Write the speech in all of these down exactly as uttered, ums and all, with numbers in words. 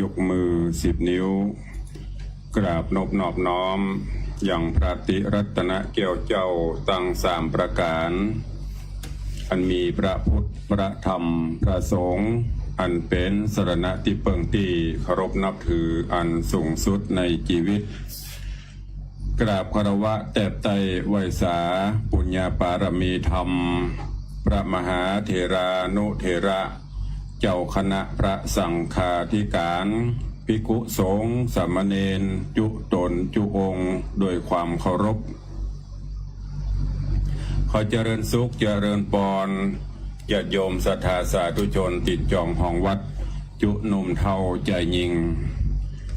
ยกมือสิบนิ้ว กราบนบนอบน้อม ยังพระติรัตนแก้วเจ้าตังสามประก๋าน อันมีพระพุทธ พระธรรม พระสงฆ์ อันเป๋นสรณะตี้เปิ้งตี้เคารพนับถืออันสูงสุดในจีวิต กราบคารวะแตบไต้ไหว้สา ปุญญาปารมีธรรม พระมหาเถรานุเถระ เจ้าคณะพระสังฆาธิก๋าน ภิกขุสงฆ์สามเณร จุ๊ต๋นจุ๊องค์ โดยความเคารพ ขอเจริญสุขเจริญปอน ญาติโยมศรัทธาสาธุชนตี้จองห้องวัด จุ๊หนุ่มเฒ่าจายญิง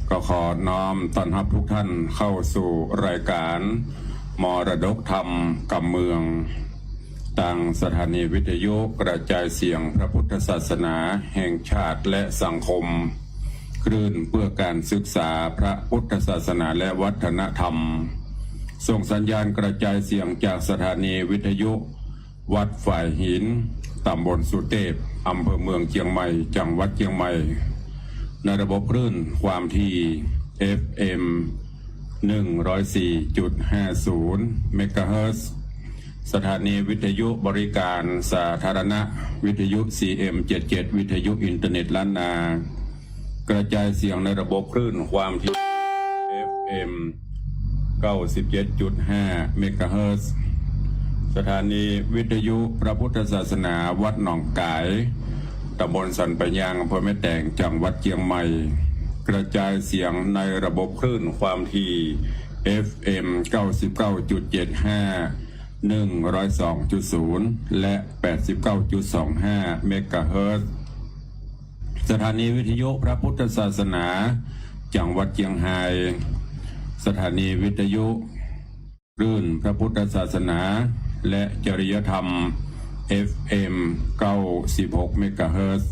ก็ขอน้อมต้อนฮับทุกท่านเข้าสู่รายก๋านมรดกธรรมกำเมือง ตางสถานีวิทยุกระจายเสียงพระพุทธศาสนาแห่งชาติและสังคม คลื่นเพื่อการศึกษาพระพุทธศาสนาและวัฒนธรรม ส่งสัญญาณกระจายเสียงจากสถานีวิทยุวัดฝายหิน ตำบลสุเตพ อำเภอเมืองเจียงใหม่ จังหวัดเจียงใหม่ ในระบบคลื่นความถี่ เอฟเอ็ม หนึ่งร้อยสี่จุดห้าศูนย์ เมกะเฮิรตซ์ สถานีวิทยุบริการสาธารณะ วิทยุ ซีเอ็มเจ็ดเจ็ด วิทยุอินเทอร์เน็ตล้านนา กระจายเสียงในระบบคลื่นความถี่ เอฟเอ็ม เก้าสิบเจ็ดจุดห้า เมกะเฮิรตซ์ สถานีวิทยุพระพุทธศาสนาวัดหนองก๋าย ตำบลสันป่ายยาง อำเภอแม่แตง จังหวัดเจียงใหม่ กระจายเสียงในระบบคลื่นความถี่ เอฟเอ็ม เก้าสิบเก้าจุดเจ็ดห้า หนึ่งร้อยสองจุดศูนย์ และ แปดสิบเก้าจุดสองห้า เมกะเฮิรตซ์ สถานีวิทยุพระพุทธศาสนา จังหวัดเจียงฮาย สถานีวิทยุคลื่นพระพุทธศาสนา และจริยธรรม เอฟเอ็ม เก้าสิบหก เมกะเฮิรตซ์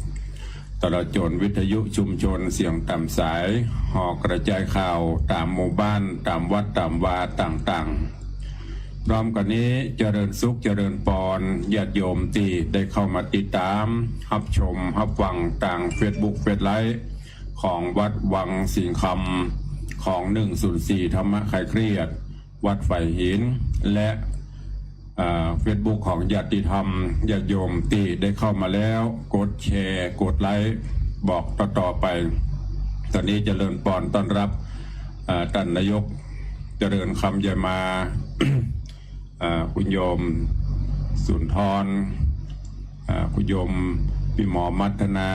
ตลอดจ๋นวิทยุชุมชนเสียงต๋ามสาย หอกระจายข่าวต๋ามหมู่บ้าน ต๋ามวัด ต๋ามวาต่างๆ พร้อมกั๋นนี้เจริญสุขเจริญปอน ญาติโยมตี้ได้เข้ามาติดต๋าม ฮับชม ฮับฟังตางเฟซบุ๊ก เฟซไลฟ์ ของวัดวังสิงห์คำ ของ หนึ่งศูนย์สี่ ธรรมะคลายเครียด วัดฝายหิน และ อ่า เฟซบุ๊กของญาติธรรม ญาติโยมตี้ได้เข้ามาแล้ว กดแชร์ กดไลค์ บอกต่อๆ ไป ต๋อนนี้เจริญปอนต้อนฮับ อ่า ต้านนายก เจริญคำ ยายมา อ่า คุณโยมสุนทร อ่า คุณโยมปี้หมอมัทนา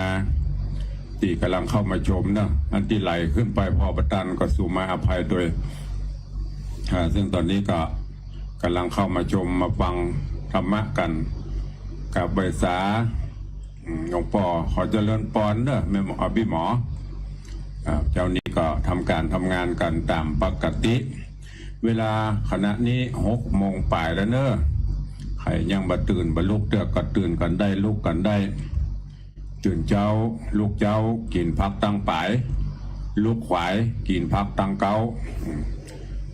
ตี้ก่ำลังเข้ามาชมเนาะ อันตี้ไหลขึ้นไปผ่อบ่ตันก็สูมาอภัยตวย อ่า ซึ่งต๋อนนี้ก็ก่ำลังเข้ามาชมมาฟังธรรมะกั๋น กราบไหว้สา อืม หลวงป้อขอเจริญปอนเนาะ แม่หมอ ปี้หมอ อ่า เจ๊านี้ก็ทำก๋านทำงานกั๋นต๋ามปกติ เวลาขณะนี้หกโมงป๋ายแล้วเนาะ ใผยังบ่ตื่นบ่ลุกเตื้อก็ตื่นกั๋นได้ ลุกกั๋นได้ ตื่นเจ๊า ลุกเจ๊า กิ๋นผักตั้งป๋าย ลุกขวาย กิ๋นผักตั้งเก๊า อืม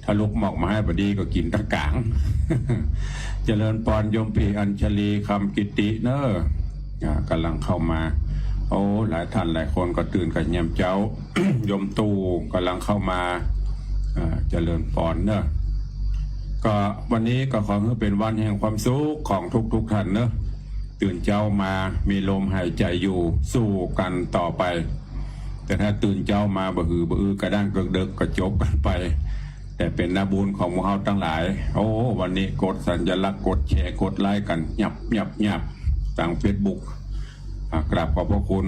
ถ้าลุกหมอกมาให้บ่ดีก็กิ๋นตั้งก๋าง เจริญปอนโยมปี้อัญชลี คำกิติเนาะ อ่า ก่ำลังเข้ามา โอ้ หลายต้านหลายคนก็ตื่นกั๋นยามเจ๊า โยมตู่ก่ำลังเข้ามา อ่า เจริญปอนเนาะ ก็วันนี้ก็ขอหื้อเป๋นวันแห่งความสุขของทุกๆ ต้านเนาะ ตื่นเจ๊ามามีลมหายใจ๋อยู่ สู้กั๋นต่อไป แต่ถ้าตื่นเจ๊ามาบ่หือบ่อือกระด้างเกิกเดิกก็จบกั๋นไป แต่เป๋นนาบุญของหมู่เฮาตังหลาย โอ้ วันนี้กดสัญลักษณ์ กดแชร์ กดไลค์กั๋น ยับ ยับ ยับ ตางเฟซบุ๊ก อ่า กราบขอบพระคุณ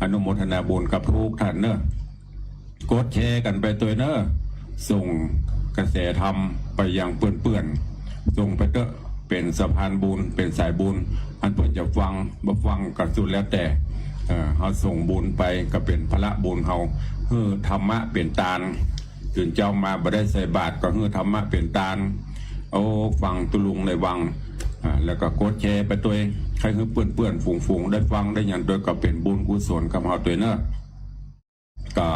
อนุโมทนาบุญกับทุกต้านเนาะ กดแชร์กั๋นไปตวยเนาะ ส่งกระแสธรรมไปยังเปื้อนๆ ส่งไปเต๊อะ เป๋นสะพานบุญ เป๋นสายบุญ อันเปิ้นจะฟังบ่ฟังก็สุดแล้วแต่ เอ่อ เฮาส่งบุญไปก็เป๋นผละบุญเฮา หื้อธรรมะเป๋นตาน ตื่นเจ๊ามาบ่ได้ใส่บาตรก็หื้อธรรมะเป๋นตาน โอ้ ฟังตุ๊ลุงในวัง อ่า แล้วก็กดแชร์ไปตวย ใค่หื้อเปื้อนๆ ฝูงๆ ได้ฟังได้หยังตวยก็เป๋นบุญกุศลกับเฮาตวยเนาะ ก็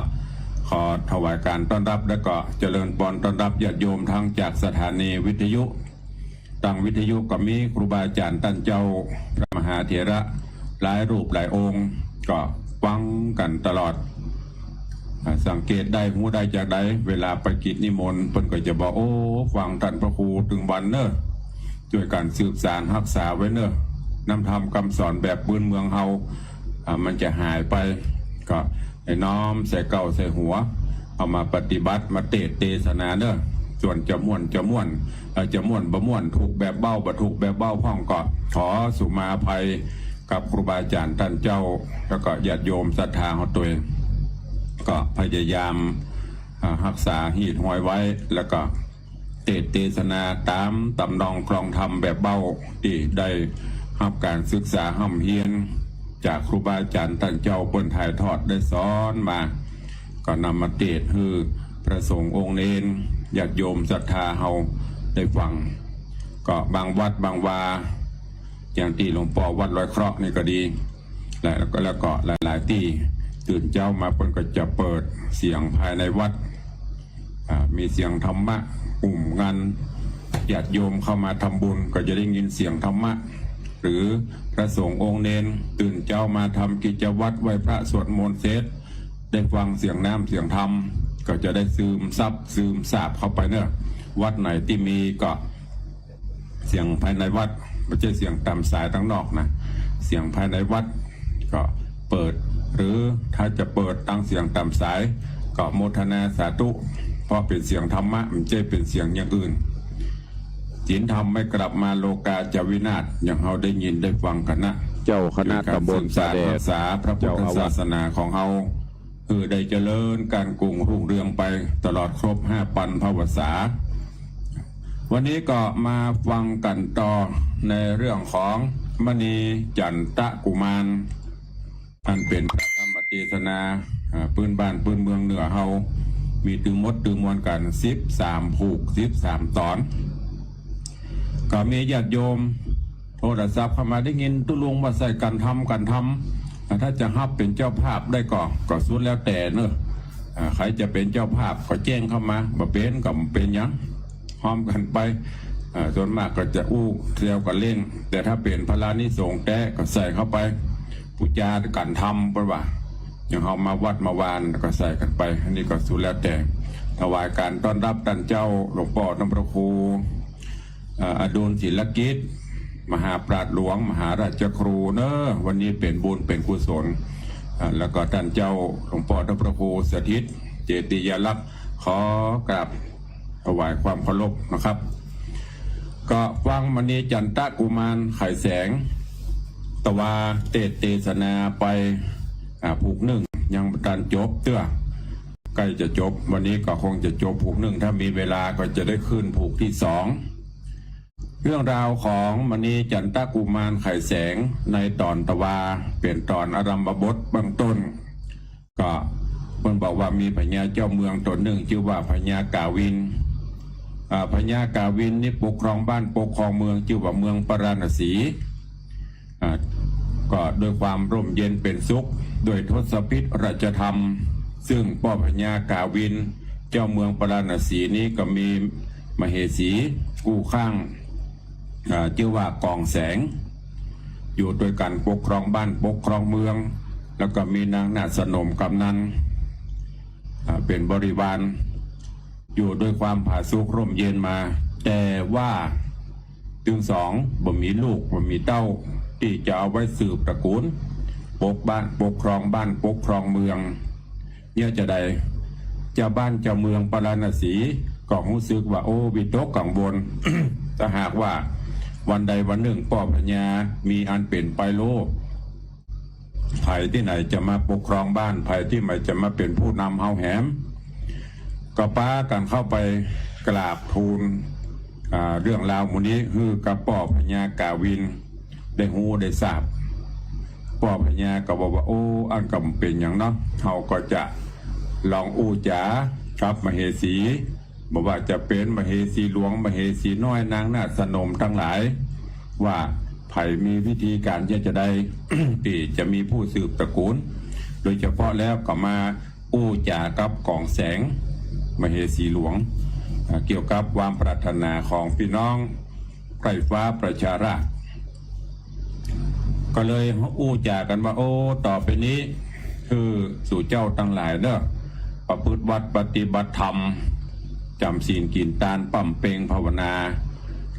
ขอถวายก๋านต้อนฮับ แล้วก็เจริญปอนต้อนฮับญาติโยมตังจากสถานีวิทยุ ตางวิทยุก็มีครูบาอาจ๋ารย์ต้านเจ้า พระมหาเถระหลายรูปหลายองค์ ก็ฟังกั๋นตลอด อ่า สังเกตได้ ฮู้ได้จากใด เวลาไปกิจนิมนต์ เปิ้นก็จะบอก โอ้ ฟังต้านพระครูตึงวันเน่อ จ้วยกั๋นสืบสานฮักษาไว้เน่อ นำธรรมกำสอนแบบปื้นเมืองเฮา อ่า มันจะหายไป ก็ได้น้อมใส่เกล้าใส่หัว เอามาปฏิบัติ มาเตสน์เตสนาเน่อ ส่วนจะม่วน จะม่วน เอ่อ จะม่วนบ่ม่วน ถูกแบบเบ้า บ่ถูกแบบเบ้าพ่อง ก็ขอสุมาอภัยกับครูบาอาจ๋ารย์ต้านเจ้า แล้วก็ญาติโยมศรัทธาเฮาตวย ก็พยายาม อ่า ฮักษาฮีตฮอยไว้ แล้วก็ เตสน์เตสนาต๋ามต๋ำนองคลองธรรมแบบเบ้า ตี้ได้ฮับก๋านศึกษาฮ่ำเฮียน จากครูบาอาจ๋ารย์ต้านเจ้าเปิ้นถ่ายทอดได้สอนมา ก็นำมาเตสน์หื้อพระสงฆ์องค์เณร ญาติโยมศรัทธาเฮาได้ฟัง ก็บางวัดบางวา อย่างตี้หลวงป้อวัดลอยเคราะห์นี่ก็ดี แล้วก็ แล้วก็หลายๆ ตี้ ตื่นเจ๊ามาเปิ้นก็จะเปิดเสียงภายในวัด อ่า มีเสียงธรรมะ กลุ่มงาน ญาติโยมเข้ามาทำบุญก็จะได้ยินเสียงธรรมะ หรือพระสงฆ์องค์เณรตื่นเจ๊ามาทำกิจวัตรไหว้พระสวดมนต์เสร็จ ได้ฟังเสียงน้ำเสียงธรรม ก็จะได้ซึมซับซึมซาบเข้าไปเน่อ วัดไหนตี้มีก็ เสียงภายในวัด บ่ใจ้เสียงต๋ามสายตังนอกนะ เสียงภายในวัดก็เปิด หรือถ้าจะเปิดตังเสียงต๋ามสาย ก็โมทนาสาธุ เพราะเป๋นเสียงธรรมะ บ่ใจ้เป๋นเสียงอย่างอื่น ศีลธรรมไม่กลับมา โลกาจะวินาศ อย่างเฮาได้ยินได้ฟังกั๋นนะ เจ้าคณะตำบลป่าแดด จ้วยกั๋นสืบสานฮักษาพระพุทธศาสนาของเฮา เออ ได้เจริญก้านกุ่งรุ่งเรืองไปตลอดครบห้าปันภวสา วันนี้ก็มาฟังกั๋นต่อในเรื่องของมณีจันตกุมาร อันเป๋นพระธรรมเตสนา อ่า ปื้นบ้านปื้นเมืองเหนือเฮา มีตึงหมดตึงมวลกั๋นสิบสามผูก สิบสามต๋อน ก็มีญาติโยม โทรศัพท์เข้ามา ได้ยินตุ๊ลุงว่าใส่กั๋นทำ กั๋นทำ อ่า ถ้าจะฮับเป๋นเจ้าภาพได้ก็ ก็สุดแล้วแต่เน่อ อ่า ใผจะเป๋นเจ้าภาพก็แจ้งเข้ามา บ่เป๋นก็บ่เป๋นหยัง ฮอมกั๋นไป อ่า ส่วนมากก็จะอู้แซวกั๋นเล่น แต่ถ้าเป๋นพลานิสงส์แต๊ก็ใส่เข้าไป ปู๋จากั๋นทำ เปิ้นว่า อย่างเฮามาวัดมาวานี่ก็ใส่กั๋นไป อันนี้ก็สุดแล้วแต่ ถวายการต้อนรับต้านเจ้าหลวงป้อต้านพระครู เอ่อ อดุลศิลกิจ มหาปราชญ์หลวง มหาราชครูเน่อ วันนี้เป๋นบุญเป๋นกุศล อ่า แล้วก็ต้านเจ้าหลวงป้อต้านพระครูสถิต เจติยารักษ์ ขอกราบถวายความเคารพนะครับ ก็ฟังมณีจันตกุมารไขแสง ตะวาเตสน์เตสนาไป อ่า ผูกนึ่งยังบ่ตันจบเตื้อ ใก้จะจบ วันนี้ก็คงจะจบผูกนึ่ง ถ้ามีเวลาก็จะได้ขึ้นผูกตี้สอง เรื่องราวของมณีจันตกุมารไขแสงในต๋อนตะวา เป๋นต๋อนอารัมภบทเบื้องต้น ก็เปิ้นบอกว่ามีพญาเจ้าเมืองต๋นนึ่งจื้อว่าพญากาวิน อ่า พญากาวินนี้ปกครองบ้านปกครองเมืองจื้อว่าเมืองปาราณสี อ่า ก็ด้วยความร่มเย็นเป๋นสุข ด้วยทศพิธราชธรรม ซึ่งป้อพญากาวิน เจ้าเมืองปาราณสีนี้ก็มีมเหสีกู้ข้าง อ่า จื้อว่ากองแสง อยู่ตวยกั๋นปกครองบ้านปกครองเมือง แล้วก็มีนางนาฏสนมกำนัล อ่า เป๋นบริวาร อยู่ด้วยความผาสุกข์ร่มเย็นมา แต่ว่าตึงสองบ่มีลูกบ่มีเต้า ตี้จะเอาไว้สืบตระกูล ปกบ้านปกครองบ้านปกครองเมือง เนี่ยจะใด เจ้าบ้านเจ้าเมืองปาราณสีก็ฮู้สึกว่า โอ้ วิตกกังวล ถ้าหากว่าวันใดวันนึ่งป้อพญามีอันเป๋นไปโล ใผตี้ไหนจะมาปกครองบ้าน ใผตี้ไหนจะมาเป๋นผู้นำเฮาแหม ก็ปากั๋นเข้าไปกราบทูล อ่า เรื่องราวหมู่นี้หื้อกับป้อพญากาวินได้ฮู้ได้ซาบ ป้อพญาก็บอกว่า โอ้ อันก็บ่เป๋นหยังเนาะ เฮาก็จะลองอู้จ๋ากับมเหสี บ่ว่าจะเป๋นมเหสีหลวง มเหสีน้อย นางนาฏสนมตังหลาย ว่าใผมีวิธีก๋านจะ จะใด ตี้จะมีผู้สืบตระกูล โดยเฉพาะแล้วก็มาอู้จ๋ากับกองแสง มเหสีหลวง อ่า เกี่ยวกับความปรารถนาของปี้น้องใคร่ฟ้าประชาราษฎร์ ก็เลยอู้จ๋ากั๋นว่า โอ้ ต่อไปนี้ คือสูเจ้าตังหลายเน่อ ประพฤติวัตรปฏิบัติธรรม จ๋ำศีลกิ๋นตาน บำเพ็ญภาวนา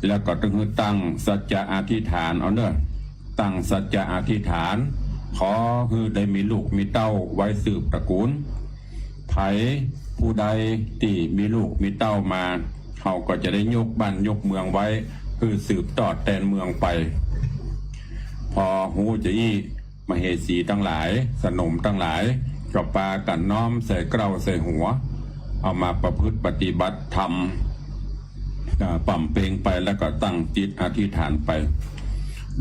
แล้วก็ต้องหื้อตั้งสัจจะอธิษฐานเอาเน่อ ตั้งสัจจะอธิษฐาน ขอหื้อได้มีลูกมีเต้าไว้สืบตระกูล ใผผู้ใดตี้มีลูกมีเต้ามา เฮาก็จะได้ยกบ้านยกเมืองไว้ หื้อสืบตอดแตนเมืองไป พอฮู้จะอี้ มเหสีตังหลาย สนมตังหลาย ก็ปากั๋นน้อมใส่เกล้าใส่หัว เอามาประพฤติปฏิบัติธรรม อ่า บำเพ็ญไปแล้วก็ตั้งจิตอธิษฐานไป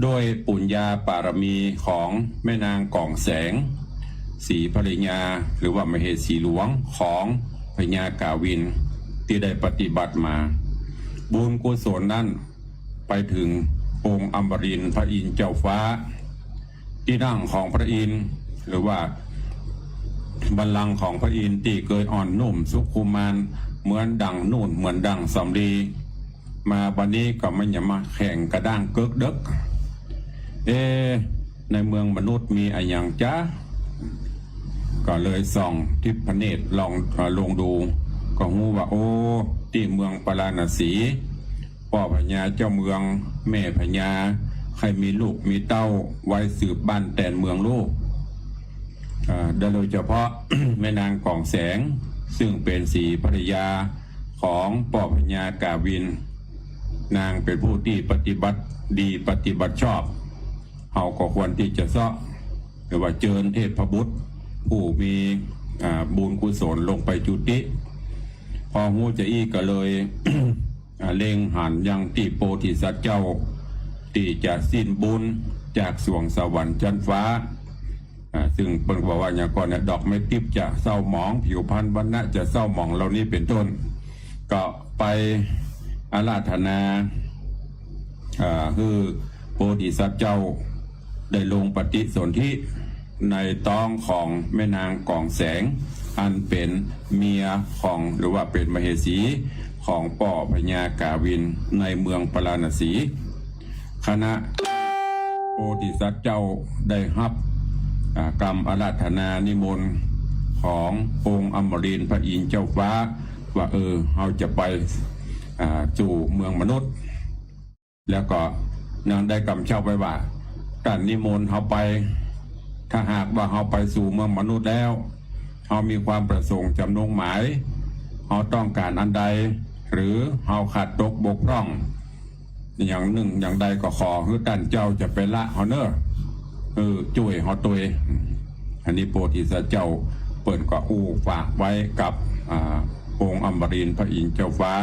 ด้วยปุญญาบารมีของแม่นางก๋องแสง สีภริยา หรือว่ามเหสีหลวงของพญากาวิน ตี้ได้ปฏิบัติมา บุญกุศลนั้น ไปเถิงองค์อมรินทร์พระอินทร์เจ้าฟ้า ตี้นั่งของพระอินทร์ หรือว่าบัลลังก์ของพระอินทร์ตี้เกยอ่อนนุ่มสุขุมาน เหมือนดั่งนุ่นเหมือนดั่งสำลี มาบัดนี้ก็มันอย่ามาแข็งกระด้างเกิกเดิก เอ๊ะ ในเมืองมนุษย์มีอะหยังจ๊ะ ก็เลยส่องทิพเนตรลอง เอ่อ ลงดู ก็ฮู้ว่า โอ้ ตี้เมืองปาราณสี ป้อพญาเจ้าเมือง แม่พญา ใค่มีลูกมีเต้าไว้สืบบ้านแตนเมืองลูก เอ่อ โดยเฉพาะ แม่นางก๋องแสง ซึ่งเป๋นสีภริยาของป้อพญากาวิน นางเป๋นผู้ตี้ปฏิบัติดีปฏิบัติชอบ เฮาก็ควรตี้จะเซาะ หรือว่าเจิญเทพบุตร ผู้มี อ่า บุญกุศลลงไปจุติ พอฮู้จะอี้ก็เลย อ่า เล็งหันยังตี้โพธิสัตว์เจ้า ตี้จะสิ้นบุญจากสวงสวรรค์จั๊นฟ้า อ่า ซึ่งเปิ้นบอกว่าอย่างก่อนเนี่ย ดอกไม้ทิพย์จะเศร้าหมอง ผิวพรรณวรรณะจะเศร้าหมองเหล่านี้เป๋นต้น ก็ไปอาราธนา อ่า หื้อโพธิสัตว์เจ้า ได้ลงปฏิสนธิในต๊องของแม่นางก๋องแสง อันเป๋นเมียของ หรือว่าเป๋นมเหสีของป้อพญากาวินในเมืองปาราณสี ขณะโพธิสัตว์เจ้าได้ฮับ อ่า กำอาราธนานิมนต์ขององค์อมรินทร์พระอินทร์เจ้าฟ้า ว่า เออ เฮาจะไป อ่า สู่เมืองมนุษย์ แล้วก็นางได้กำชับไว้ว่า ต้านนิมนต์เฮาไป ถ้าหากว่าเฮาไปสู่เมืองมนุษย์แล้ว เฮามีความประสงค์จำนงหมาย เฮาต้องก๋านอันใด หรือเฮาขาดตกบกพร่องอย่างนึ่งอย่างใด ก็ขอหื้อต้านเจ้าจะไปละเฮาเน่อ เออ จ้วยเฮาตวย อันนี้โพธิสัตว์เจ้าเปิ้นก็อู้ฝากไว้กับ อ่า องค์อมรินทร์พระอินทร์เจ้าฟ้า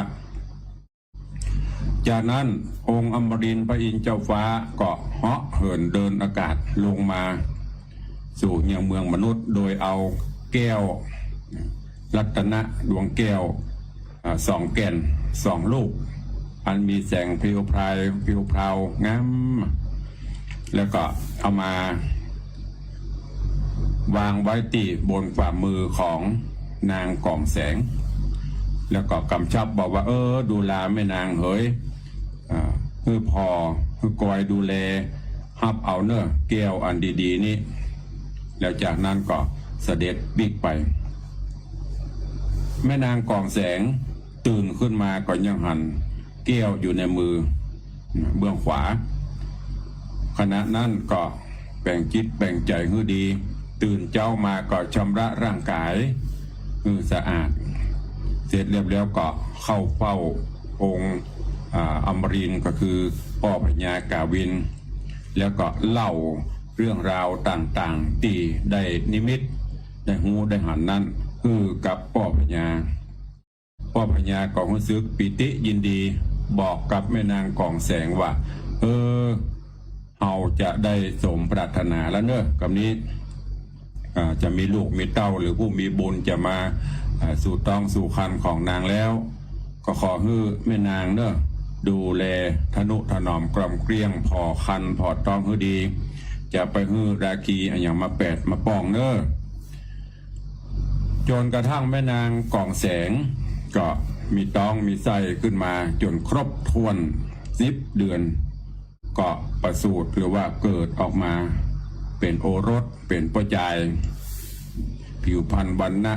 จากนั้นองค์อมรินทร์พระอินทร์เจ้าฟ้าก็เหาะเหินเดินอากาศลงมาสู่ยังเมืองมนุษย์ โดยเอาแก้วรัตนะดวงแก้ว อ่า สองแก่นสองลูก อันมีแสงเพรียวพรายเพรียวพราวงาม แล้วก็เอามา วางไว้ตี้บนฝ่ามือของนางก๋องแสง แล้วก็กำชับบอกว่า เออ ดูราแม่นางเหย อ่า หื้อผ่อ หื้อคอยดูแล ฮับเอาเน่อแก้วอันดีๆ นี้ แล้วจากนั้นก็เสด็จปิ๊กไป แม่นางก๋องแสง ตื่นขึ้นมาก็ยังหันแก้วอยู่ในมือเบื้องขวา ขณะนั้นก็แป๋งจิตแป๋งใจ๋หื้อดี ตื่นเจ๊ามาก็ชำระร่างก๋ายหื้อสะอาด เสร็จเรียบแล้วก็เข้าเฝ้าองค์ อ่า อมรินทร์ ก็คือป้อพญากาวิน แล้วก็เล่าเรื่องราวต่างๆ ตี้ได้นิมิต ได้ฮู้ได้หันนั้น หื้อกับป้อพญา ป้อพญาก็ฮู้สึกปีติยินดี บอกกับแม่นางก๋องแสงว่า เออ เฮาจะได้สมปรารถนาแล้วเน่อ กำนี้ อ่า จะมีลูกมีเต้าหรือผู้มีบุญจะมา อ่า สู่ต๊องสู่ครรภ์ของนางแล้ว ก็ขอหื้อแม่นางเน่อ ดูแลทะนุถนอมกล่อมเกลี้ยงผ่อครรภ์ผ่อต๊องหื้อดี จะไปหื้อราคีอะหยังมาแปดมาป้องเน่อ จ๋นกระทั่งแม่นางก๋องแสงก็มีต๊องมีไส้ขึ้นมาจ๋นครบถ้วนสิบเดือน ก็ประสูติหรือว่าเกิดออกมาเป๋นโอรสเป๋นป้อจาย ผิวพรรณวรรณะ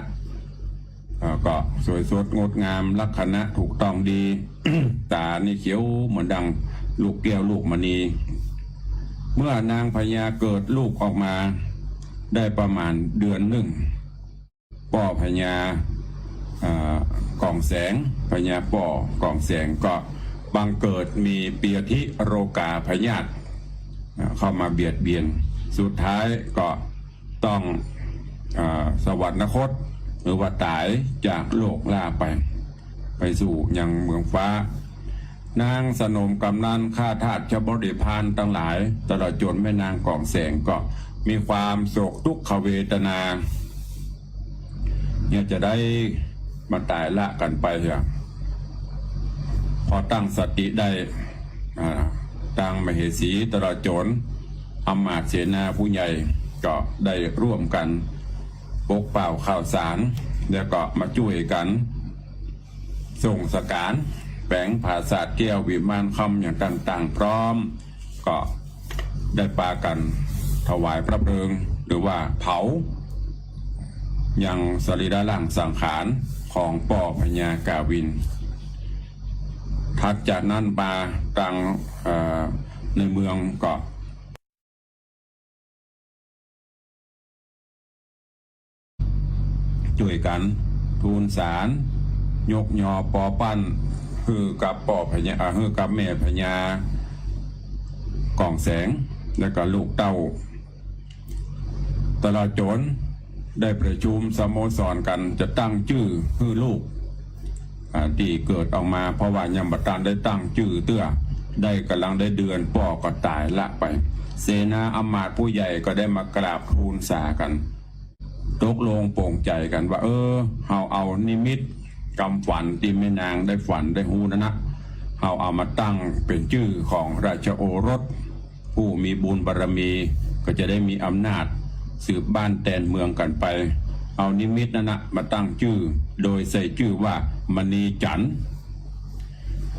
อ่า ก็สวยสดงดงาม ลักษณะถูกต้องดี ต๋านี่เขียวเหมือนดังลูกแก้วลูกมณี เมื่อนางพญาเกิดลูกออกมาได้ประมาณเดือนนึ่ง ป้อพญา อ่า ก่องแสง พญาป้อก่องแสงก็บังเกิดมีพยาธิโรคาพยาธิ อ่า เข้ามาเบียดเบียน สุดท้ายก็ต้อง อ่า สวรรคต หรือว่าต๋ายจากโลกล่าไป ไปสู่ยังเมืองฟ้า นางสนมกำนัน ข้าทาสบริพารตังหลาย ตลอดจ๋นแม่นางก่องแสงก็มีความโศกทุกขเวทนา เนี่ยจะได้มาต๋ายละกั๋นไปเหีย พอตั้งสติได้ อ่า ตังมเหสีตลอดจ๋นอำมาตย์เสนาผู้ใหญ่ก็ได้ร่วมกั๋นปกเป่าข่าวสาร แล้วก็มาจ้วยกั๋น ส่งสการ แป๋งผาสาทแก้ววิมานคำอย่างต่างๆ พร้อม ก็ได้ปากั๋นถวายพระเพลิง หรือว่าเผา ยังสรีระร่างสังขารของป้อพญากาวิน ถัดจากนั้นมาตัง เอ่อ ในเมืองก็ จ้วยกั๋นทูลสาร ยกยอปอปั้น หื้อกับป้อพญา อ่า หื้อกับแม่พญาก่องแสง แล้วก็ลูกเต้า ตลอดจ๋นได้ประชุมสโมสรกั๋น จะตั้งจื้อหื้อลูก อ่า ตี้เกิดออกมา เพราะว่ายังบ่ตันได้ตั้งจื้อเตื้อ ได้ก่ำลังได้เดือนป้อก็ต๋ายละไป เสนาอำมาตย์ผู้ใหญ่ก็ได้มากราบทูลสากั๋น ตกลงปลงใจ๋กั๋นว่า เออ เฮาเอานิมิตกำฝันตี้แม่นางได้ฝันได้ฮู้นั้นนะ เฮาเอามาตั้งเป๋นจื้อของราชโอรส ผู้มีบุญบารมี ก็จะได้มีอำนาจสืบบ้านแตนเมืองกั๋นไป เอานิมิตนั้นนะมาตั้งจื้อ โดยใส่จื้อว่ามณีจันทร์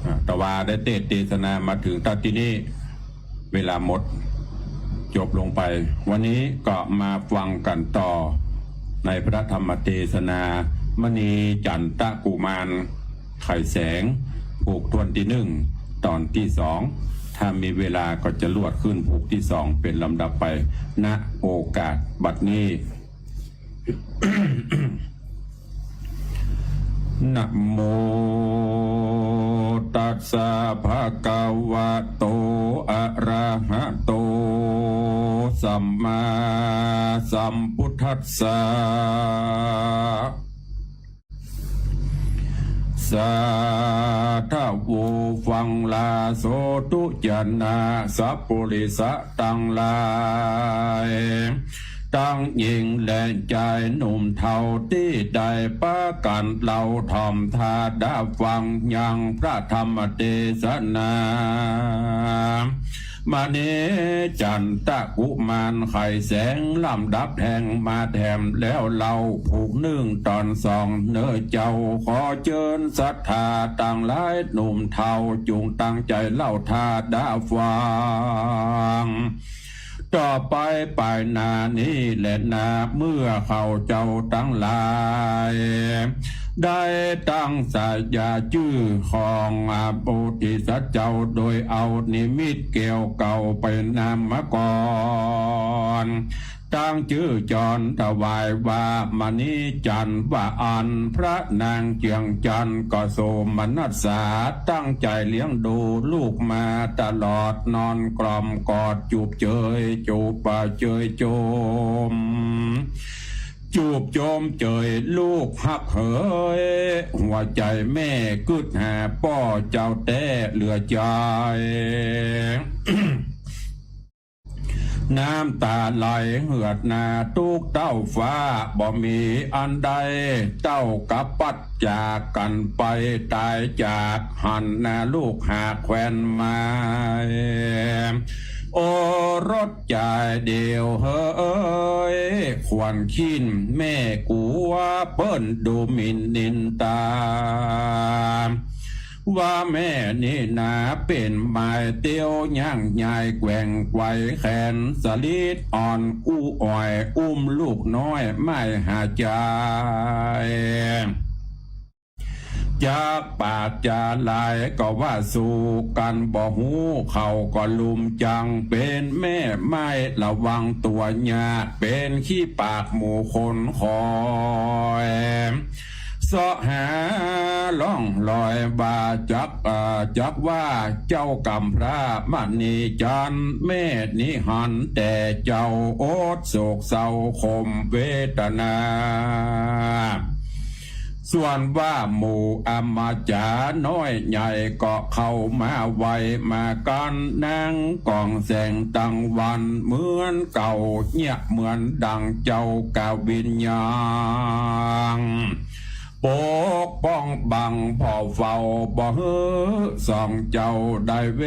อ่า ตะวาได้เตสน์เตสนามาเถิงตั๊ดตี้นี้ เวลาหมด จบลงไป วันนี้ก็มาฟังกั๋นต่อในพระธรรมเตสนา มณีจันตกุมาร ไข่แสง ผูกถ้วนตี้นึ่ง ต๋อนตี้สอง ถ้ามีเวลาก็จะลวดขึ้นผูกตี้สองเป๋นลำดับไป ณ โอกาสบัดนี้ นะโมตัสสะ ภะคะวะโต อะระหะโต สัมมาสัมพุทธัสสะ สาธุ ฟังลาโสธุ จะนะ สัพปุริสะตังหลาย ตังญิงและจายหนุ่มเฒ่า ตี้ได้ปากั๋นเล่าถ่อมถ้าดะฟังยังพระธรรมเตสนา มณีจันตกุมารไข่แสง ลำดับแห่งมาแถมแล้วเล่า ผูกนึ่งต๋อนสอง เน่อเจ้า ขอเจิญศรัทธาตังหลายหนุ่มเฒ่า จุ่งตั้งใจ๋เล่าถ้าดะฟัง ต่อไปไปหน้านี้แลนา เมื่อข้าเจ้าตังหลาย ได้ตั้งสายาจื้อของพระโพธิสัตว์เจ้า โดยเอานิมิตแก้วเก่าไปนำมาก่อน ตั้งจื้อจรถวายว่ามณีจันทร์ ว่าอั้น พระนางเจืองจันทร์ก็โสมนัสสา ตั้งใจ๋เลี้ยงดูลูกมาตลอด นอนกล่อมกอดจูบเจย จูบปะเจยโจม จูบโจมเจยลูกฮักเหย หัวใจ๋แม่กึ๊ดหาป้อเจ้าแต๊เหลือใจ๋ น้ำต๋าไหลเหือดหน้าตุ๊กเต้าฟ้า บ่มีอันใดเต้ากับปัดจากกั๋นไป ต๋ายจากหันหน้าลูกหาแควนไม้ โอรสจายเดียวเหย ขวัญขิ้นแม่กั๋ว เปิ้นดูหมิ่นนินตา ว่าแม่นี้นาเป๋นไม้เตี้ยวย่างใหญ่แกว่งไกวแขน สะลีดอ่อนอู้อ่อย อุ้มลูกน้อยไม่หาใจ๋ จะปากจะลายก็ว่าสู้กั๋นบ่ฮู้ เขาก็ลุ่มจัง เป๋นแม่ไม้ระวังตั๋ว เยียะเป๋นขี้ปากหมู่คนคอย เซาะหาร่องรอยว่าจัก เอ่อ จักว่าเจ้ากำพร้า มณีจันทร์ แม่นี้หันแต่เจ้า อดโศกเศร้าขมเวทนา ส่วนว่าหมู่อำมาจ๋าน้อยใหญ่ก็เข้ามาไหว้มากัน นางกองแสงตังวันเหมือนเก่า เยียะเหมือนดังเจ้ากวิญญาณ ปกป้องบังผ่อเฝ้าบ่หื้อสองเจ้าได้เว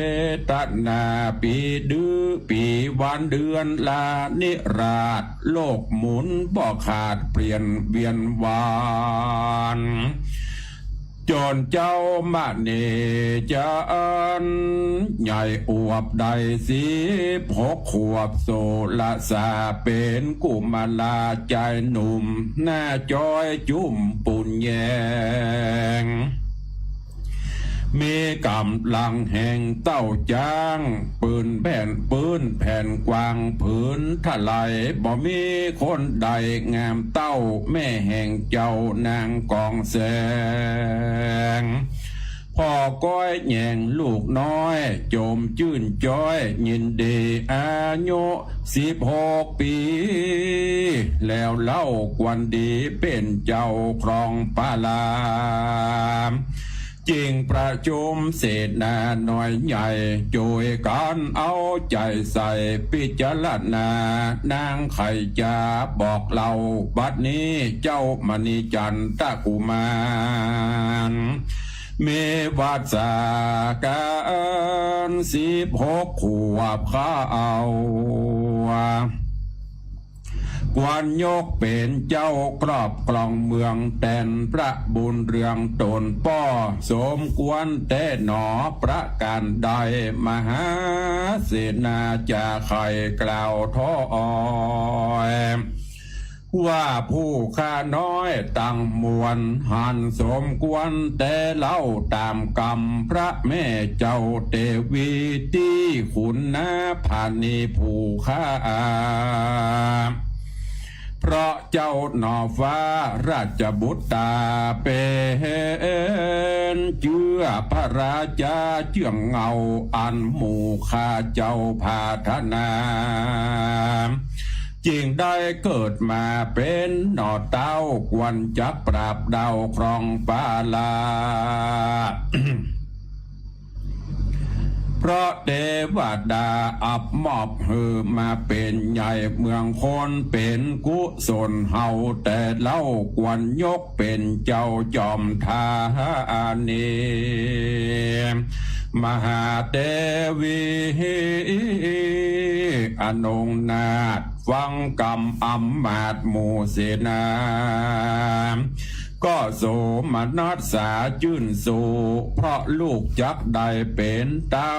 ทนา ปีดื้อปีวันเดือนลานิราศ โลกหมุนบ่ขาดเปลี่ยนเวียนวาน จ๋นเจ้ามณีจันทร์ใหญ่อวบได้สิบหกขวบ โสรสาเป๋นกุมาราจายหนุ่ม หน้าจ้อยจุ้มปูนแยง มีก๋ำลังแห่งเต้าจ๊าง ปืนแผ่น ปืนแผ่นกว้างผืนทลาย บ่มีคนใดงามเต้าแม่แห่งเจ้านางกองแสง พ่อก้อยแยงลูกน้อย โจมจื้นจ้อยยินดี อายุสิบหกปี๋ แล้วเล่ากวนดีเป๋นเจ้าครองปาลา จึงประชุมเสนาน้อยใหญ่ จ้วยกั๋นเอาใจ๋ใส่พิจารณา นางใค่จะบอกเล่าบัดนี้ เจ้ามณีจันทกุมาร มีวรรษาก๋านสิบหกขวบเข้า กวนยกเป๋นเจ้าครอบครองเมืองแตน พระบุญเรืองต๋นป้อ สมควรแต๊หนอประก๋านใด มหาเสนาจะใค่กล่าวถ้อย ว่าผู้ข้าน้อยตังมวล หันสมควรแต๊เล่าต๋ามกำพระแม่เจ้าเตวีตี้ขุนนาผานีผู้ข้า เพราะเจ้าหน่อฟ้าราชบุตราเป๋นเจื้อพระราชาเจื้องเงาอันหมู่ข้าเจ้าผาถนา จึงได้เกิดมาเป๋นหน่อเต้ากวนจักปราบดาวครองปาลา เพราะเตวดาอับมอบหื้อมาเป๋นใหญ่เมืองคน เป๋นกุศลเฮาแต่เล่ากวนยกเป๋นเจ้าจอมธานี มหาเตวีอนงนาถ ฟังกำอำมาตย์หมู่เสนา ก็โสมนัสสาจื้นสู เพราะลูกจักได้เป๋นเต้า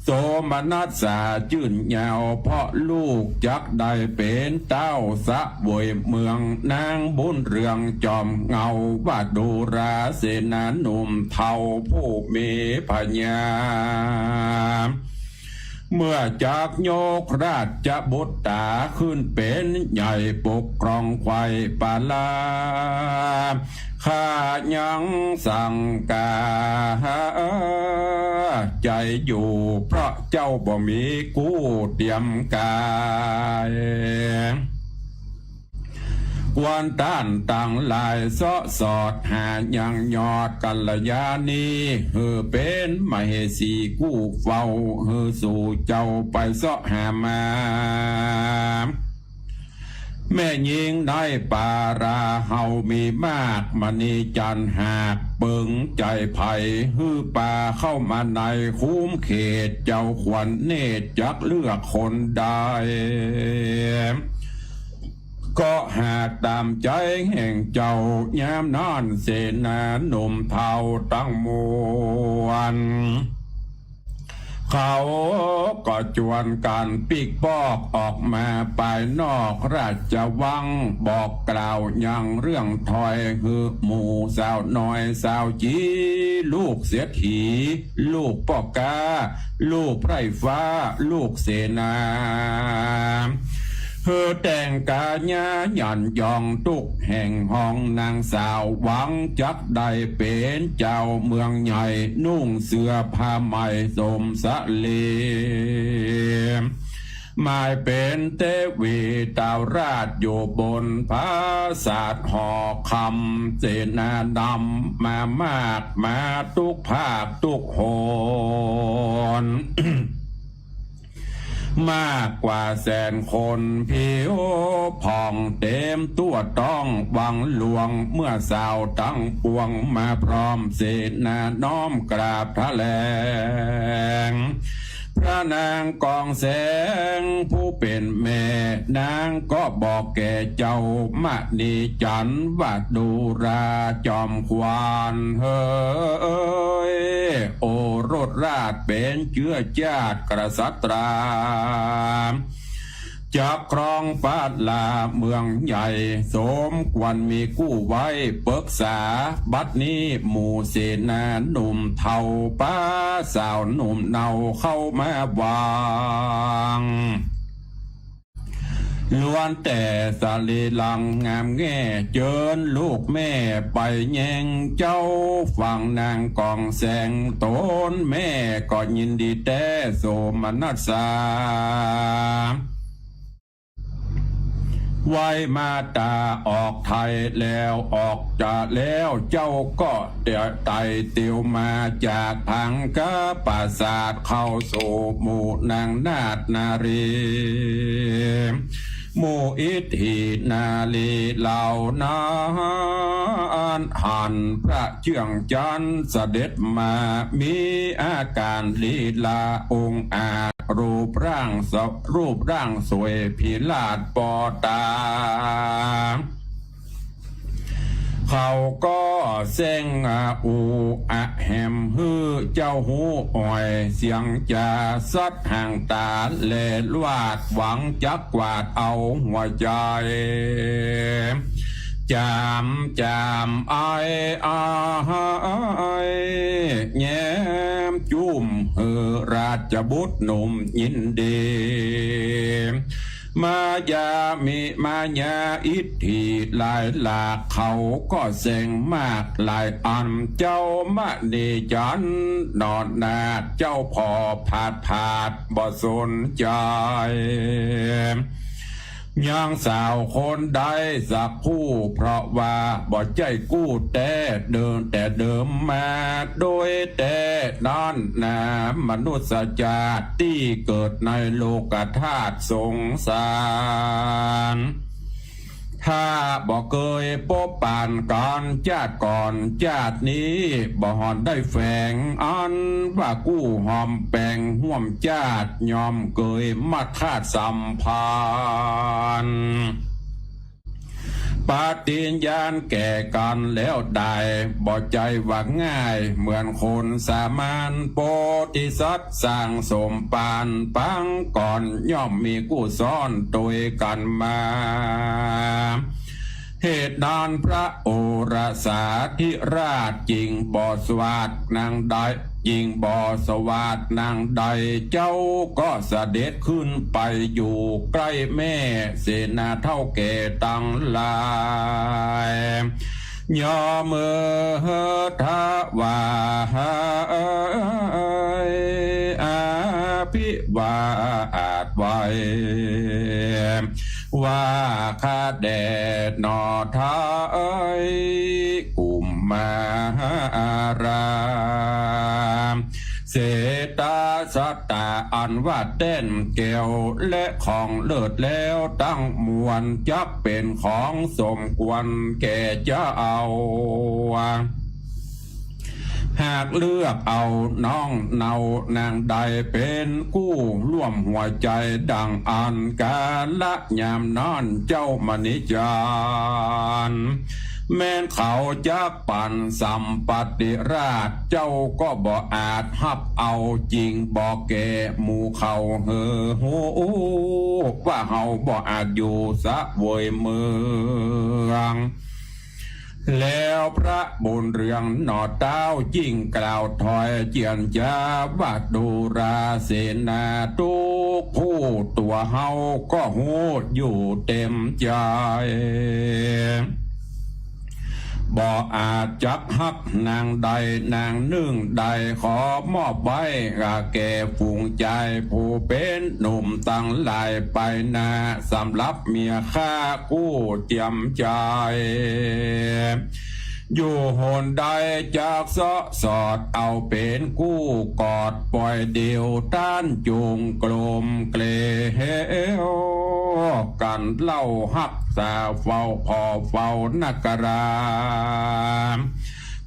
โสมนัสสาจื้นเยาว์ เพราะลูกจักได้เป๋นเต้าเสวยเมือง นางบุญเรืองจอมเงา ว่าดูราเสนาหนุ่มเฒ่าผู้มีผญา เมื่อจักยกราชบุตราขึ้นเป๋นใหญ่ปกครองแคว้นปาลา ข้ายังสังกาใจ๋อยู่ เพราะเจ้าบ่มีกู้เตียมก๋าย กวนต้านตังหลายเซาะสอดหายังยอดกัลยาณี หื้อเป๋นมเหสีกู้เฝ้า หื้อสู่เจ้าไปเซาะหามา แม่ญิงในปาราเฮามีมาก มณีจันทร์หากเปิงใจ๋ใผ หื้อปาเข้ามาในคุ้มเขต เจ้าขวัญเนตรจักเลือกคนใด ก็หากต๋ามใจ๋แห่งเจ้า ยามนั้นเสนาหนุ่มเฒ่าตังมวล เขา ก็จวนกั๋นปิ๊กป๊อกออกมาปายนอกราชวัง บอกกล่าวยังเรื่องถอยหื้อหมู่สาวน้อยสาวจี๋ ลูกเศรษฐี ลูกป้อก๊า ลูกไพร่ฟ้า ลูกเสนา หื้อแต่งก๋าญาหยันยองตุ๊กแห่งห้องนางสาว หวังจักได้เป๋นเจ้าเมืองใหญ่ นุ่งเสื้อผ้าใหม่สมสะเล หมายเป๋นเตวีตาราชอยู่บนปราสาทหอคำ เสนานำมามากมาตุ๊กภาคตุ๊กหน มากกว่าแสนคน ผิวผ่องเต๋มตั๋วต้องวังหลวง เมื่อสาวตังปวงมาพร้อมเสนาน้อมกราบถะแหลง พระนางกองแสงผู้เป๋นแม่ นางก็บอกแก่เจ้ามณีจันทร์ว่า ดูราจอมขวัญเหย โอรสราชเป๋นเจื๊อจาติกษัตรา จักครองปาลาเมืองใหญ่ สมควรมีกู้ไว้ปึกษา บัดนี้หมู่เสนาหนุ่มเฒ่า ปาสาวหนุ่มเนาเข้ามาวัง ล้วนแต่สรีรังงามแง่ เจิญลูกแม่ไปแยงเจ้า ฝั่งนางกองแสงต๋นแม่ก็ยินดีแต๊โสมนัสสา ไหว้มาต๋าออกไทยแล้วออกจะแล้ว เจ้าก็ไต่เตียวมาจากผังคปราสาท เข้าสู่หมู่นางนาถนารี หมู่อิทธินารีเหล่านั้น หันพระเจื้องจันทร์เสด็จมา มีอาก๋านลีลาองอาจ รูปร่างส- รูปร่างสวยพิราศปอต๋า เขาก็เส้งอะอูอะแหมหื้อเจ้าฮู้อ่อย เสียงจ๋าสัดห่างต๋าแลวาด หวังจักกวาดเอาหัวใจ๋ จ๋ามจ๋ามไออายแย้มจุ้ม หื้อราชบุตรหนุ่มยินดี มายามิมายาอิทธิหลายหลาก เขาก็เส้งมากหลายอัน เจ้ามณีจันทร์นอนนาถ เจ้าผ่อผาดผาดบ่สนใจ๋ ยังสาวคนใดสักผู้ เพราะว่าบ่ใจ้กู้แต๊เดิม แต่เดิมมาโดยแต๊นั้นนา มนุษย์จาติตี้เกิดในโลกธาตุสงสาร ถ้าบ่เกยปบปานกั๋นจาติก่อนจาตินี้ บ่ฮอนได้แฝงอันว่ากู้ฮอมแป๋งฮ่วมจาติ ย่อมเกยมาฆาตสัมพันธ์ ปฏิญญาณแก่กั๋นแล้วได้ บ่ใจ้ว่าง่ายเหมือนคนสามัญ โพธิสัตว์สร้างสมปานปางก่อน ย่อมมีกู้ซ้อนตวยกั๋นมา เหตุนั้นพระโอรสาธิราชจึงบ่สวัสดนางใด จึงบ่สวัสดนางใด เจ้าก็เสด็จขึ้นไปอยู่ใก้แม่เสนาเฒ่าแก่ตังหลาย ย่อมเอ่ยถวายอภิวาทไหว้ ว่าข้าแด่หนอไทยกุมาราม เศรษฐาสัตตาอันว่าแต้นแก้วและของเลิศแล้วตังมวล จักเป๋นของสมควรแก่เจ้า หากเลือกเอาน้องเนานางใดเป๋นกู้ร่วมหัวใจ๋ดังอั้น กาละยามนั้นเจ้ามณีจันทร์ แม้นเขาจักปั๋นสัมปัตติราช เจ้าก็บ่อาจฮับเอา จึงบอกแก่หมู่เขาหื้อฮู้ ว่าเฮาบ่อาจอยู่เสวยเมือง แล้วพระบุญเรืองหน่อเต้า จึงกล่าวถอยเจียรจาว่า ดูราเสนาทุกผู้ ตั๋วเฮาก็ฮู้อยู่เต๋มใจ๋ บ่อาจจักฮักนางใดนางนึ่งใด ขอมอบไว้แก่ฝูงจาย ผู้เป๋นหนุ่มตังหลายไปหน้า สำหรับเมียข้ากู้เจียมใจ๋ อยู่หนใดจักเซาะสอดเอาเป๋นกู้กอด ป่อยเดี่ยวต้านจุ่งกลมเกลียวกั๋นเล่า ฮักษาเฝ้าผ่อเฝ้านักรา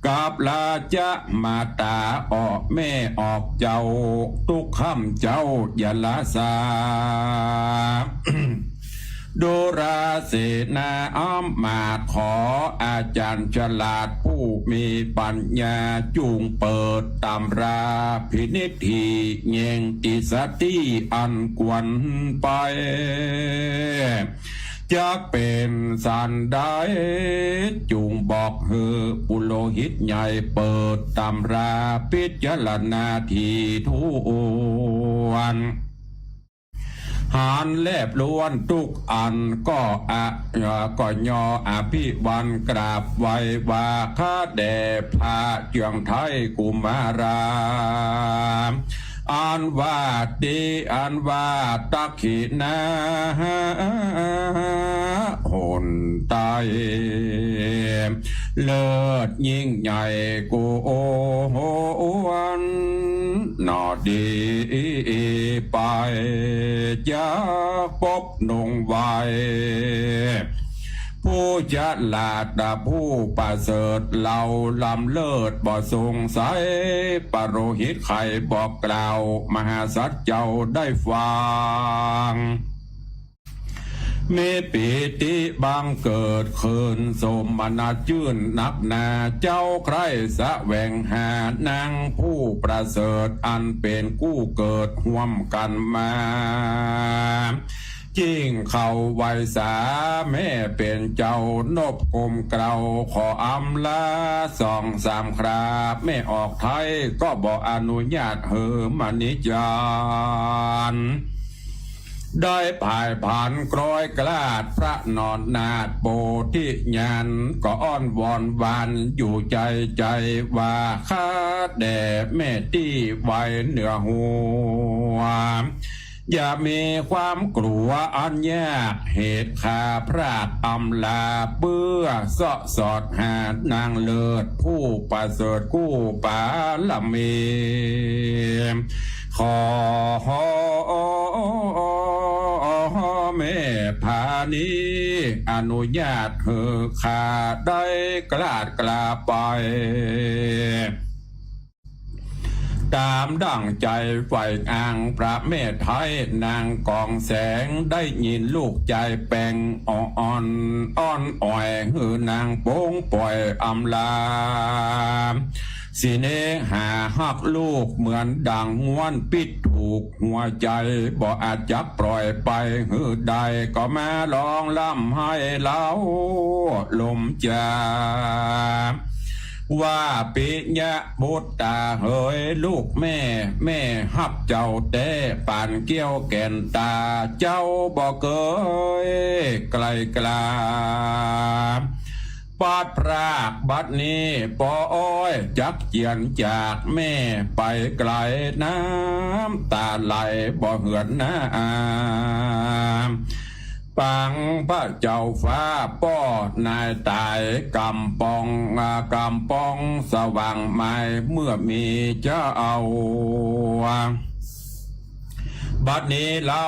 กับราชมาต๋าออกแม่ออกเจ้า ทุกค่ำเจ้าอย่าละสา ดูราเสนาอำมาตย์ ขออาจ๋ารย์ฉลาดผู้มีปั๋ญญา จุ่งเปิดตำราพินิจ แยงตี้สติอันควรไป จักเป๋นสันใด จุ่งบอกหื้อปุโรหิตใหญ่ เปิดตำราพิจารณาถี่ถ้วน หันแลบล้วนทุกอัน ก็อะ เอ่อ ก็ย่ออภิวันกราบไหว้ว่า ข้าแด่พระเจื้องไท้กุมารา อันว่าดี อันว่าตักขิณา หนใต้ เลิศยิ่งใหญ่ควร หน่อดีไป จักปบนงไว ผู้ฉลาดผู้ประเสริฐ เล่าล้ำเลิศบ่สงสัย ปโรหิตใค่บอกกล่าว มหาสัตว์เจ้าได้ฟัง มีปีติบังเกิดขึ้น สมนัสจื้นนักหนา เจ้าใคร่แสวงหานางผู้ประเสริฐ อันเป๋นกู้เกิดฮ่วมกั๋นมา จึ่งเข้าไหว้สาแม่เป๋นเจ้านบก้มเกล้า ขออำลาสองสามครา แม่ออกไท้ก็บ่อนุญาตหื้อมณีจ๋ารย์ ได้ผายผานคล้อยกลาด พระนอนนาถโปธิญาณ ก็อ้อนวอนหวานอยู่ใจ๋ใจ๋ว่า ข้าแด่แม่ตี้ไว้เหนือหัว อย่ามีความกลัวอันยาก เหตุข้าพลาดอำลา เปื้อเซาะสอดหานางเลิศ ผู้ประเสริฐกู้ปารมี ขอแม่ผานี อนุญาตหื้อข้าได้กลาดกล้าไป ต๋ามดั่งใจ๋ใฝ่อ้าง พระแม่ไท้นางกองแสง ได้ยินลูกใจ๋แป๋งอ่อน อ้อนอ่อย หื้อนางปลงป่อยอำลา สิเนหาฮักลูกเหมือนดั่งง้วนปิดถูก หัวใจ๋บ่อาจจักปล่อยไปหื้อได้ ก็มาร้องร่ำไห้เล้าลมจา ว่า ปิยะบุตราเหย ลูกแม่ แม่ฮักเจ้าแต๊ ปานเกี้ยวแก่นต๋า เจ้าบ่เกยไกลกล้า ปาดพรากบัดนี้ปอย จักเจียรจากแม่ไปไกล น้ำต๋าไหลบ่เหือดหน้า ปางพระเจ้าฟ้าป้อนายต๋าย ก๋ำป๋อง อ่า ก๋ำป๋องสว่างไม้ เมื่อมีเจ้า บัดนี้เล้า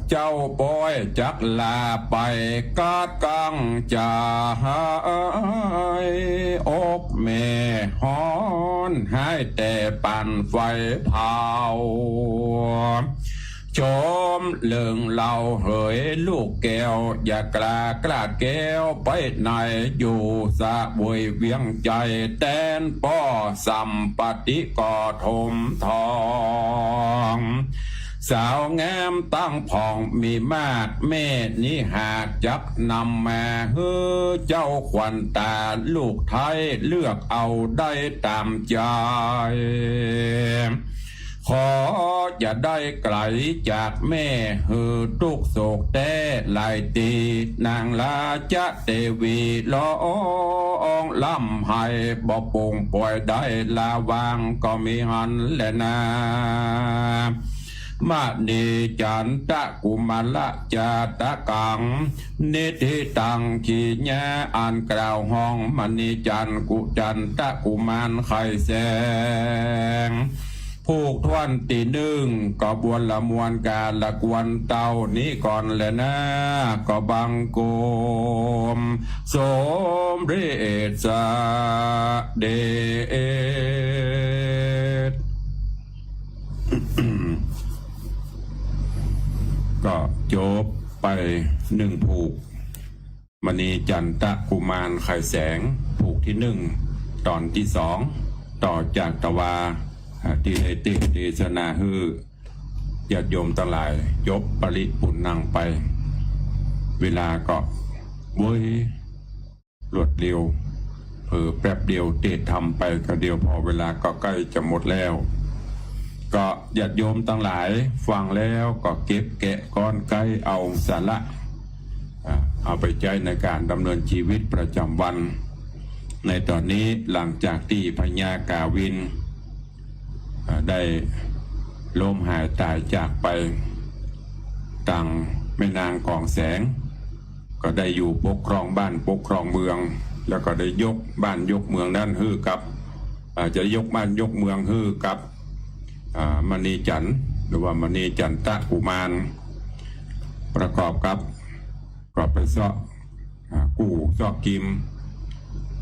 เจ้าปอยจักลาไป กัดกั๋งจ๋าหาย อกแม่ฮ้อนหายแต่ปานไฟเผา ชมเลิงเล่าเหยลูกแก้ว อย่ากล้าคลาดแคล้วไปไหน อยู่เสวยเวียงใจ๋แตนป้อสัมปติก็ถมทอง สาวงามตังพ่องมีมาก แม่นี้หากจักนำมา หื้อเจ้าขวัญตาลูกไท้ เลือกเอาได้ต๋ามใจ๋ ขออย่าได้ไก๋จากแม่ หื้อตุ๊กข์โศกแต๊หลายตี้ นางราชเตวีร้องร่ำไห้ บ่ปงป่อยได้ละวางก็มีหั้นแลนา มณีจันตะกุมารจาตกัง นิธิตัง ขีญาอันกล่าวฮ้องมณีจันกุ จันตะกุมารไข่แสง ผูกถ้วนตี้นึ่ง ก็บวนละมวลกาละกวนเต้านี้ก่อนแลนา ก็บังคมสมเร็จเสด็จ ก็จบไปนึ่งผูก มณีจันตะกุมารไข่แสง ผูกตี้นึ่ง ต๋อนตี้สอง ต่อจากตะวา อ่า ตี้ได้เตสนาหื้อญาติโยมตังหลาย จบปริปุณณังไป เวลาก็เว้ย รวดเร็ว เผลอแป๊บเดียว เตสธรรมไปก็เดียว พอเวลาก็ใก้จะหมดแล้ว ก็ญาติโยมตังหลายฟังแล้วก็เก็บแกะก้อนไก๊เอาสาระ อ่า เอาไปใจ๊ในก๋านดำเนินจีวิตประจ๋ำวัน ในต๋อนนี้หลังจากตี้พญากาวิน อ่า ได้ล้มหายต๋ายจากไป ตังแม่นางกองแสง ก็ได้อยู่ปกครองบ้านปกครองเมือง แล้วก็ได้ยกบ้านยกเมืองนั้นหื้อกับ อ่า จะยกบ้านยกเมืองหื้อกับ อ่า มณีจันทร์ หรือว่ามณีจันตะกุมาร ประกอบกับ ก็ไปเซาะ อ่า กู้เซาะกิม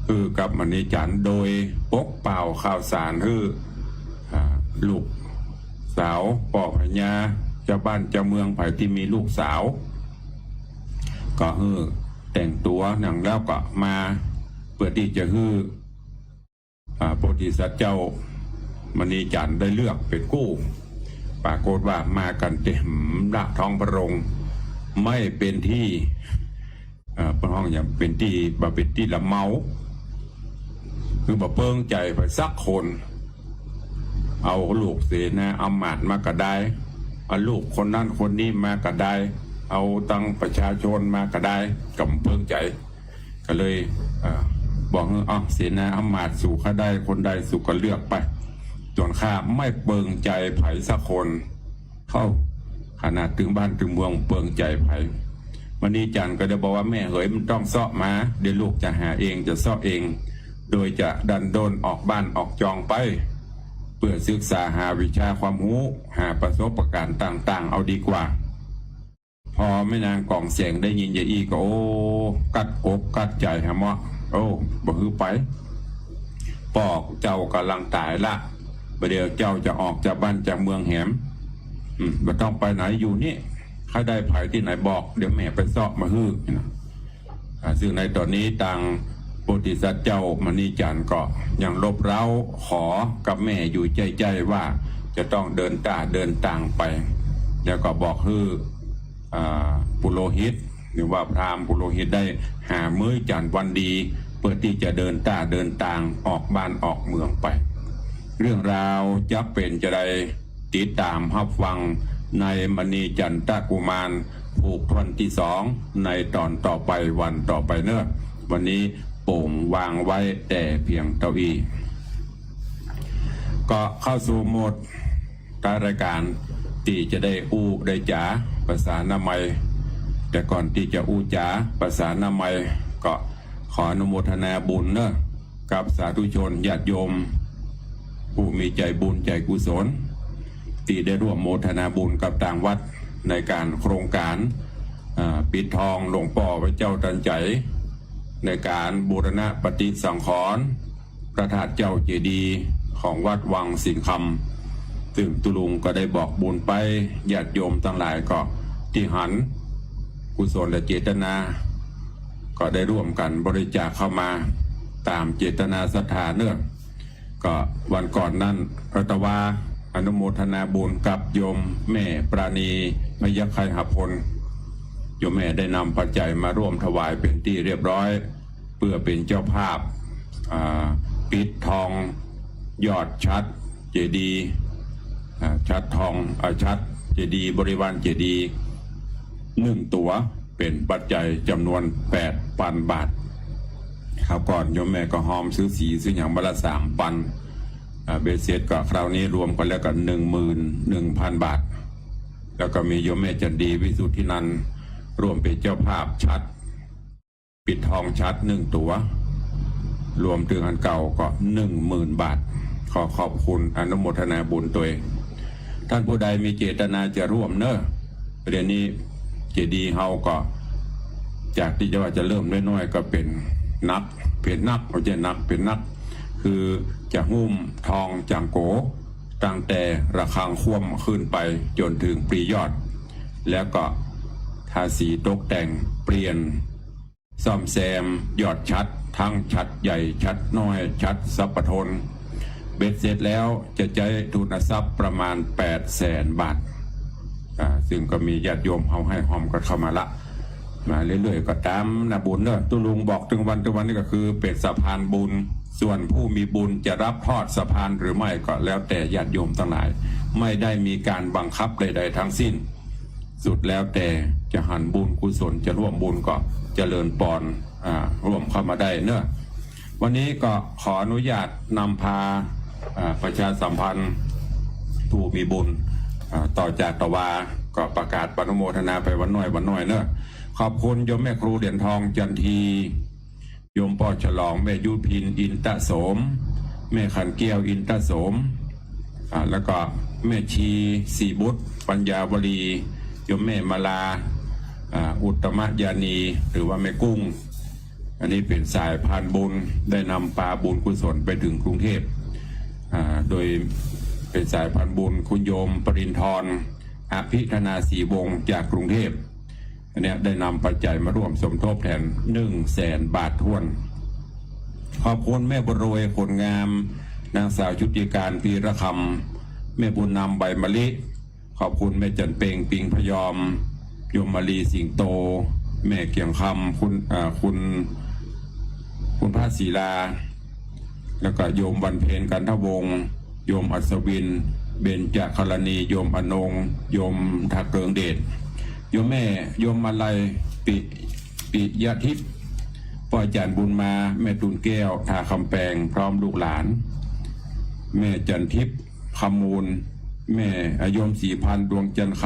หื้อกับมณีจันทร์ โดยปกเป่าข่าวสารหื้อ อ่า ลูกสาวป้อพญา เจ้าบ้านเจ้าเมืองใผตี้มีลูกสาว ก็หื้อแต่งตั๋วหยังแล้วก็มา เปื้อตี้จะหื้อ อ่า โพธิสัตว์เจ้ามณีจันทร์ได้เลือกเป๋นกู้ ปรากฏว่ามากั๋นเต๋มละท้องพระโรง ไม่เป๋นตี้ เอ่อ เปิ้นฮ้องหยัง เป๋นตี้ บ่เป๋นตี้ละเมา คือบ่เปิงใจ๋ใผสักคน เอาลูกเสนาอำมาตย์มาก็ได้ เอาลูกคนนั้นคนนี้มาก็ได้ เอาตังประชาชนมาก็ได้ ก็บ่เปิงใจ๋ ก็เลย เอ่อ บอกหื้อ เอา เสนาอำมาตย์ สูใค่ได้คนใดสูก็เลือกไป ส่วนข้าไม่เปิงใจ๋ใผสักคน เข้า ขนาดตึงบ้านตึงเมืองเปิงใจ๋ใผ มณีจันทร์ก็ได้บอกว่า แม่เหย บ่ต้องเซาะมา เดี๋ยวลูกจะหาเอง จะเซาะเอง โดยจะดันด้นออกบ้านออกจองไป เปื้อศึกษาหาวิชาความฮู้ หาประสบการณ์ต่างๆ เอาดีกว่า พอแม่นางกองแสงได้ยินอย่างอี้ก็ โอ้ กัดอกกัดใจ๋หาเมาะ โอ้ บ่หื้อไป ป้อเจ้าก่ำลังต๋ายละ บ่าเดี่ยวเจ้าจะออกจากบ้านจากเมืองแหม อืม บ่ต้องไปไหน อยู่นี่ ใค่ได้ใผตี้ไหนบอก เดี๋ยวแม่ไปเซาะมาหื้อนะ อ่า ซึ่งในต๋อนนี้ตังโพธิสัตว์เจ้ามณีจันทร์ก็ยังรบเร้าขอกับแม่อยู่ใจ้ๆ ว่าจะต้องเดินต๋าเดินตางไป แล้วก็บอกหื้อ อ่า ปุโรหิต หรือว่าพราหมณ์ปุโรหิตได้หามื้อจั๋นวันดี เปื้อตี้จะเดินต๋าเดินตางออกบ้านออกเมืองไป เรื่องราวจะเป๋นจาใด ติดต๋ามฮับฟังในมณีจันตะกุมารผูกถ้วนตี้สอง ในต๋อนต่อไปวันต่อไปเน่อ วันนี้โป๋งวางไว้แต่เพียงเต้าอี้ ก็เข้าสู่โหมด ท้ายรายก๋านตี้จะได้อู้ได้จ๋าภาษาหน้าไมค์ แต่ก่อนตี้จะอู้จ๋าภาษาหน้าไมค์ ก็ขออนุโมทนาบุญเน่อ กับสาธุชนญาติโยม ผู้มีใจ๋บุญใจ๋กุศล ตี้ได้ร่วมโมทนาบุญกับตางวัดในก๋านโครงก๋าน อ่า ปิดทองหลวงป้อพระเจ้าตันใจ๋ ในก๋านบูรณะปฏิสังขรณ์ พระธาตุเจ้าเจดีย์ของวัดวังสิงห์คำ ซึ่งตุ๊ลุงก็ได้บอกบุญไป ญาติโยมตังหลายก็ตี้หันกุศลเจตนา ก็ได้ร่วมกั๋นบริจาคเข้ามาต๋ามเจตนาศรัทธาเนาะ ก็วันก่อนนั้นอาตมาอนุโมทนาบุญกับโยมแม่ปราณี พยัคฆไคหพล โยมแม่ได้นำปัจจัยมาร่วมถวายเป๋นตี้เรียบร้อย เปื้อเป๋นเจ้าภาพ อ่า ปิดทองยอดฉัตรเจดีย์ อ่า ฉัตรทอง อ่า ฉัตรเจดีย์ บริวารเจดีย์ นึ่งตั๋ว เป๋นปัจจัยจ๋ำนวนแปดปันบาท คราวก่อนโยมแม่ก็ฮอมซื้อสีซื้อหยังมาละสามปัน อ่า เบ็ดเสร็จก็คราวนี้รวมกั๋นแล้วก็นึ่งหมื่นนึ่งปันบาท แล้วก็มีโยมแม่จันดี วิสุทธินันท์ ร่วมเป๋นเจ้าภาพฉัตร ปิดทองฉัตรนึ่งตั๋ว รวมเถิงอันเก่าก็นึ่งหมื่นบาท ขอขอบคุณอนุโมทนาบุญตวย ท่านผู้ใดมีเจตนาจะร่วมเนาะ เดี๋ยวนี้เจดีย์เฮาก็ จากตี้จะว่าจะเริ่มน้อยๆ ก็เป๋นนัก เป๋นนัก บ่ใจ้นัก เป๋นนัก คือจะหุ้มทองจ๋างโก๋ ตั้งแต่ระฆังคว่ำขึ้นไปจ๋นเถิงปลียอด แล้วก็ทาสีตกแต่งเปลี่ยน ซ่อมแซมยอดฉัตร ตึงฉัตรใหญ่ ฉัตรน้อย ฉัตรสัปปทน เบ็ดเสร็จแล้วจะใจ๊ทุนทรัพย์ประมาณแปดแสนบาท อ่า ซึ่งก็มีญาติโยมเฮาหื้อฮอมกั๋นเข้ามาละ มาเรื่อยๆ ก็ต๋ามนาบุญเนาะ ตุ๊ลุงบอกเถิงวัน เถิงวันนี้ก็คือเป๋นสะพานบุญ ส่วนผู้มีบุญจะรับทอดสะพานหรือไม่ก็แล้วแต่ญาติโยมตังหลาย ไม่ได้มีการบังคับใดๆ ทั้งสิ้น สุดแล้วแต่จะหันบุญกุศล จะร่วมบุญก็เจริญปอน อ่า ร่วมเข้ามาได้เนาะ วันนี้ก็ขออนุญาตนำพา อ่า ประชาสัมพันธ์ ผู้มีบุญ อ่า ต่อจากตะวา ก็ประกาศอนุโมทนาไปวันน้อยวันน้อยเนาะ ขอบคุณโยมแม่ครูเหรียญทองจันที โยมป้อฉลอง แม่ยุพิน อินตะโสม แม่ขันแก้ว อินตะโสม อ่า แล้วก็แม่ชีศรีบุตร ปัญญาวลี โยมแม่มาลา อ่า อุตตมญาณี หรือว่าแม่กุ้ง อันนี้เป๋นสายพานบุญ ได้นำปาบุญกุศลไปเถิงกรุงเทพฯ อ่า โดยเป๋นสายพานบุญคุณโยมปริณธร อภิธนาศรีวงศ์ จากกรุงเทพฯ อันเนี้ยได้นำปัจจัยมาร่วมสมทบแทนหนึ่งแสนบาทถ้วน ขอบคุณแม่บุญรวย ผลงาม นางสาวชุติการ พีระคำ แม่บุญนำ ใบมะลิ ขอบคุณแม่จันเพ็ง ปิงพยอม โยมมาลี สิงโต แม่เกียงคำ คุณ อ่า คุณ คุณพระศรีลา แล้วก็โยมวันเพ็ญ กันทวงศ์ โยมอัศวิน เบญจกรณี โยมอนง โยมทะเกิงเดช โยมแม่ โยมมาลัย ปิ ปิยทิพย์ ป้ออาจ๋ารย์บุญมา แม่ตูนแก้ว ท่าคำแปง พร้อมลูกหลาน แม่จันทิพย์ คำมูล แม่ อ่า โยมศรีพันธ์ ดวงจันทร์ค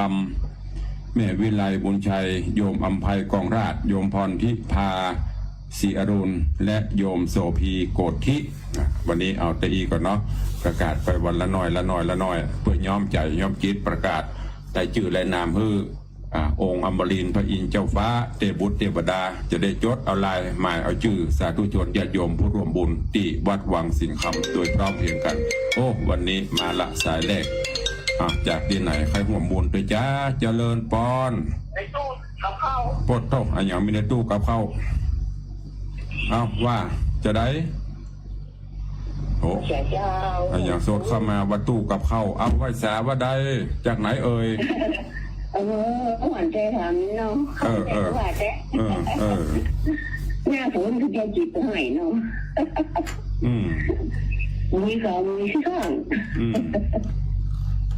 ำ แม่วิไล บุญชัย โยมอำไพ กองราช โยมพรทิพา ศรีอรุณ และโยมโสภี โกธิ อ่ะ วันนี้เอาเต้าอี้ก่อนเนาะ ประกาศไปวันละน้อย ละน้อย ละน้อย เปื้อย้อมใจ๋ ย้อมจิต ประกาศรายจื้อรายนามหื้อ อ่า องค์อมรินทร์พระอินทร์เจ้าฟ้า เตพบุตรเตพดา จะได้จดเอาลายหมายเอาจื้อสาธุชนญาติโยมผู้ร่วมบุญตี้วัดวังสิงห์คำโดยพร้อมเพรียงกั๋น โอ้ วันนี้มาละสายแรก อ่า จากตี้ไหน ใค่ร่วมบุญตวยจ๊ะ เจริญปอน ไอ้ตู้กับข้าว โพดโธ่ อะหยังมีในตู้กับข้าว เอ้า ว่าจะใด โอ้ เจ้า อะหยังสดเข้ามาว่าตู้กับข้าว เอาไหว้สาว่าใด จากไหนเอ่ย เออ อ่อนใจ๋ถามเนาะ เออ เออ ว่าแต่ เออ เออ หน้าฝนคือจะจิตหายเนาะ อืม มีของมีเครื่อง อืม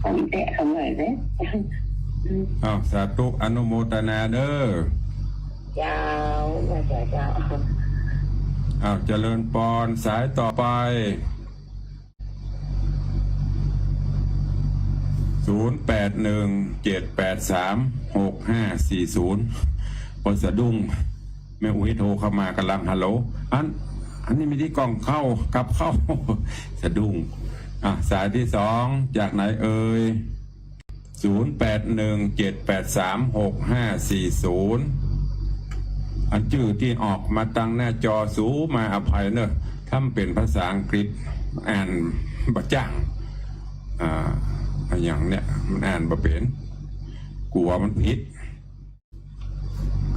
ของแตะของไหว้เลย อืม อ้าว สาธุ อนุโมทนาเด้อ เจ้า ว่าเจ้า เจ้า อ้าว เจริญปอน สายต่อไป ศูนย์แปดหนึ่ง เจ็ดแปดสาม หกห้าสี่ศูนย์ ปอสะดุ้ง แม่อุ๊ยโทรเข้ามา ก่ำลังฮัลโหล อัน อันนี้มีตี้กล่องข้าว กับข้าว สะดุ้ง อ่ะ สายตี้สอง จากไหนเอ่ย ศูนย์แปดหนึ่ง เจ็ดแปดสาม หกห้าสี่ศูนย์ อันจื้อตี้ออกมาตังหน้าจอสูมาอภัยเนอะ ถ้ามันเป๋นภาษาอังกฤษ อ่านบ่จ้าง อ่า อะหยังเนี่ย มันอ่านบ่เป๋น กั๋วมันผิด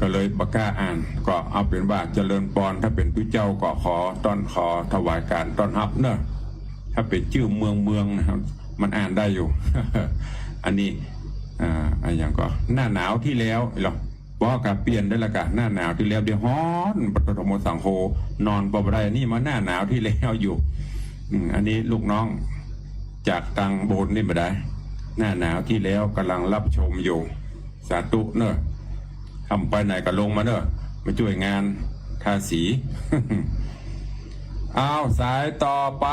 ก็เลยบ่กล้าอ่าน ก็เอาเป๋นว่าเจริญปอน ถ้าเป๋นตุ๊เจ้าก็ขอต้อน ขอถวายก๋านต้อนฮับเน่อ ถ้าเป๋นจื้อเมืองเมืองนะครับ มันอ่านได้อยู่ อันนี้ อ่า อะหยังก็ หน้าหนาวที่แล้วเหรอ บ่กล้าเปลี่ยนได้ละกะ หน้าหนาวที่แล้วเดี๋ยวฮ้อน ปะโถ โธ่ หมดสังโค นอนบ่ได้ อันนี้มาหน้าหนาวที่แล้วอยู่ อืม อันนี้ลูกน้องจากตังโบนนี่บ่ได้ หน้าหนาวที่แล้วก่ำลังฮับชมอยู่ สาธุเน่อ ถ้าไปไหนก็ลงมาเน่อ มาจ้วยงานทาสี อ้าว สายต่อไป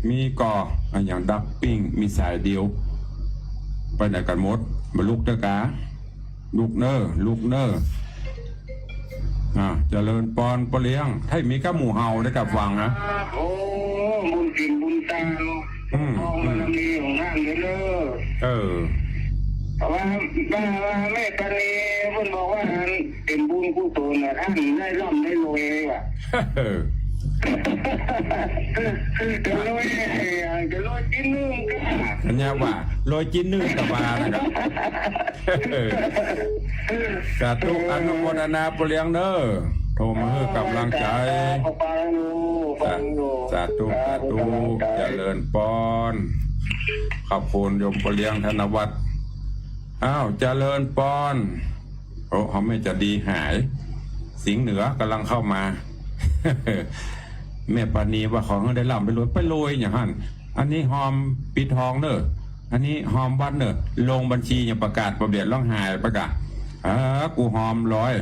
มีก่อ อะหยังดับปิ้ง มีสายเดียว ไปไหนกั๋นหมด บ่ลุกเต๊อะกา ลุกเน่อ ลุกเน่อ อ่า เจริญปอนป้อเลี้ยง ถ้ามีก้าหมู่เห่าได้กับฟังนะ โอ้ บุญศีลบุญตา อืม ทองบารมีของท่านเด้อ เออ เพราะว่า ว่า ว่าแม่ปานีเปิ้นบอกว่าอันเป๋นบุญกุศลน่ะ ท่านได้ร่ำได้รวยว่ะ เออ จะรวย จะรวยตี้นึ่งก็ อันเนี้ยว่ารวยตี้นึ่งก็ว่านะครับ สาธุ อนุโมทนาป้อเลี้ยงเน่อ โทรมาหื้อก๋ำลังใจ๋ ฟังอยู่ ฟังอยู่ สาธุ สาธุ สาธุ เจริญปอน ขอบคุณโยมป้อเลี้ยงธนวัฒน์ อ้าว เจริญปอน โอ้ เฮาแม่จะดีหาย สิงห์เหนือก๋ำลังเข้ามา แม่ปานีว่าขอหื้อได้ร่ำได้รวย ไปรวยอย่างหั้น อันนี้ฮอมปิดทองเน่อ อันนี้ฮอมวัดเน่อ ลงบัญชีอย่างประกาศประเบียดร้องหายไปกะ เออ กูฮอมร้อย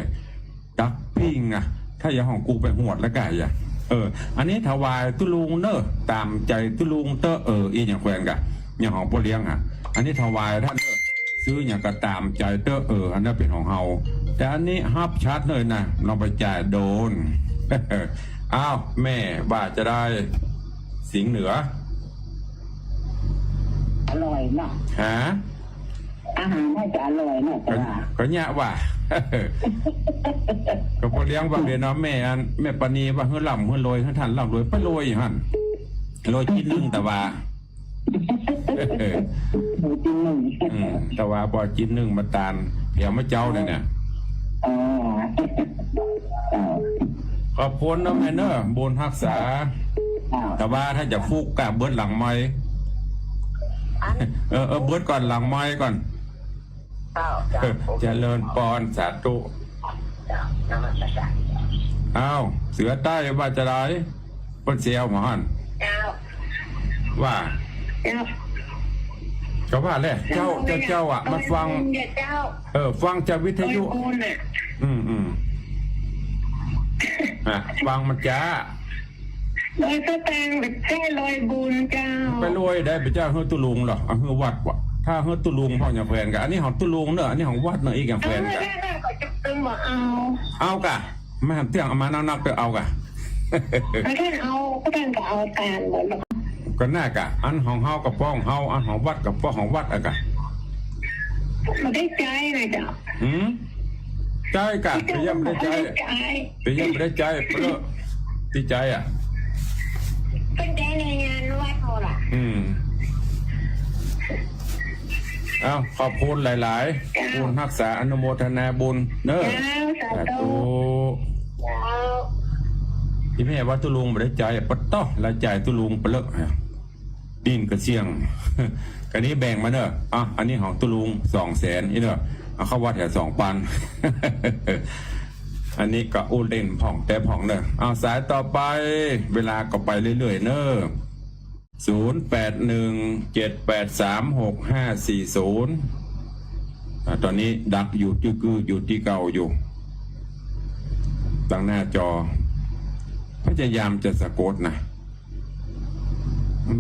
ดับปิ้งอะ ถ้าอย่างของกูไปหวดแล้วกะอย่า เออ อันนี้ถวายตุ๊ลุงเน่อ ต๋ามใจ๋ตุ๊ลุงเต๊อะ เออ อี้อย่างแควนกะ อย่างของป้อเลี้ยงอะ อันนี้ถวายต้านเน่อ ซื้ออย่างก็ต๋ามใจ๋เต๊อะ เออ อันนั้นเป๋นของเฮา แต่อันนี้ฮับชัดเลยนะ ลองไปจ่ายโดน อ้าว แม่ว่าจะใด สิงห์เหนือ อร่อยเนาะ ฮะ อาหารน่าจะอร่อยเนาะ แต่ว่า ก็ ก็เนี่ยว่า ก็ป้อเลี้ยงว่าเดี๋ยวเนาะ แม่อัน แม่ปานีว่าหื้อร่ำหื้อรวย หื้อต้านร่ำรวย ไปรวยอย่างหั้น รวยตี้นึ่งแต่ว่า รวยตี้นึ่ง อืม แต่ว่าบ่ตี้นึ่งมาตานแถวมาเจ้าเนี่ยเนี่ย อ๋อ อ๋อ ขอบคุณเนาะแม่เนาะ บุญฮักษา อ้าว แต่ว่าถ้าจะฟุกกะเบิดหลังไมค์ อัน เออ เออ เบิดก่อนหลังไมค์ก่อน เจ้า เออ เจริญปอน สาธุ เจ้า นมัสการ อ้าว เสือใต้ว่าจะใด เปิ้นเสียวหมอหั้น เจ้า ว่า เจ้า ก็ว่าแหละ เจ้า เจ้า เจ้าอะ มันฟัง เจ้า เออ ฟังจากวิทยุ เจ้า อืม อืม อ่ะ ฟังมันจ้า รวยสตางค์ บ่ใจ้รวยบุญเจ้า ไปรวยได้ บ่ใจ้หื้อตุ๊ลุงเหรอ เอาหื้อวัดวะ ถ้าหื้อตุ๊ลุงพ่ออย่างแควนกะ อันนี้ของตุ๊ลุงเนอะ อันนี้ของวัดเนอะ อีกอย่างแควนกะ เออ ได้ ได้ ก็จะตึงว่าเอา เอากะ ไม่หันเตี้ยงเอามานักๆ เตอะ เอากะ ก็ได้เอา ก็ได้ก็เอาตามหมดหรอก ก็น่ากะ อันของเฮาก็ป้องเฮา อันของวัดก็ป้องของวัดอะกะ บ่ได้ใจ๊นะเจ้า หืม ใจ๊กะ เปิ้นยังบ่ได้ใจ๊ เปิ้นยังบ่ได้ใจ๊ เปิ้นตี้ใจ๊อะ เปิ้นใจ๊ในงานวัดหมดอะ อืม เอ้า ขอบคุณหลายๆ เจ้า บุญฮักษา อนุโมทนาบุญเนอะ เจ้า สาธุ สาธุ เจ้า อีแม่ว่าตุ๊ลุงบ่ได้ใจ๊อะ ปะต๊อ ละจ่ายตุ๊ลุงไปเลอะ ดิ้นกระเซี้ยง อันนี้แบ่งมาเนอะ อ่ะ อันนี้ของตุ๊ลุง สองแสน นี่เนอะ เอาเข้าวัดแถวสองปัน อันนี้ก็อู้เล่นพ่องแต่พ่องเนอะ เอาสายต่อไป เวลาก็ไปเรื่อยๆ เนอะ ศูนย์แปดหนึ่ง เจ็ดแปดสาม หกห้าสี่ศูนย์ อ่า ตอนนี้ดักอยู่ จึกกึ๊กอยู่ตี้เก่าอยู่ ตังหน้าจอ พยายามจะสะกดนะ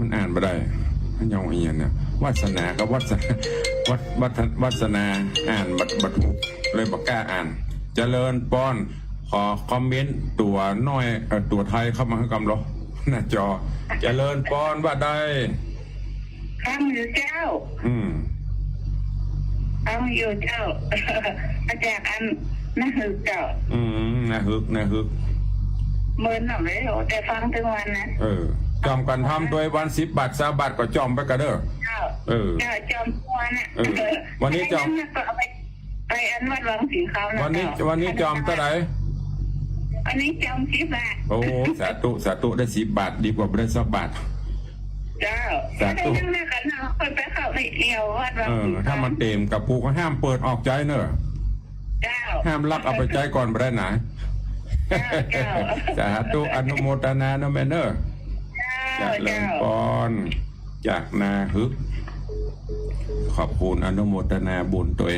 มันอ่านบ่ได้ มันยองเอียนเนี่ย วาสนากับวัสนา วัด วัด วัสนา อ่านบ่ บ่ถูก เลยบ่กล้าอ่าน เจริญปอน ขอคอมเมนต์ตั๋วน้อย เอ่อ ตั๋วไทยเข้ามาหื้อกำลอ หน้าจอ เจริญปอน ว่าใด ฟังอยู่เจ้า อืม ฟังอยู่เจ้า มาจากอันนาฮึกเจ้า อืม นาฮึก นาฮึก เมินหน่อยเลย โอ้ แต่ฟังตึงวันนะ เออ จ่อมกั๋นทำตวยวันสิบบาท ซาวบาทก็จ่อมไปกะเด้อ เจ้า เออ เจ้า จอมควรน่ะ เออ วันนี้จอม อันนั้นน่ะก็เอาไป ไปอันวัดวังสิงห์คำนะ วันนี้ เจ้า วันนี้จอมเต้าใด วันนี้จอมสิบบาท โอ้ สาธุ สาธุ ได้สิบบาท ดีกว่าบ่ได้สักบาท เจ้า สาธุ ได้นั่งหน้ากันเนาะ คนไปเข้าไปเที่ยววัดวังสิงห์คำ เออ ถ้ามันเต็มกับกูก็ห้ามเปิดออกใจ๋เนอะ เจ้า ห้ามลักเอาไปใจ๊ก่อนบ่ได้นะ เจ้า เจ้า สาธุ อนุโมทนาเนอะแม่เนอะ เจ้า เจริญพร เจ้า จากนาฮึก ขอบคุณ อนุโมทนาบุญตวย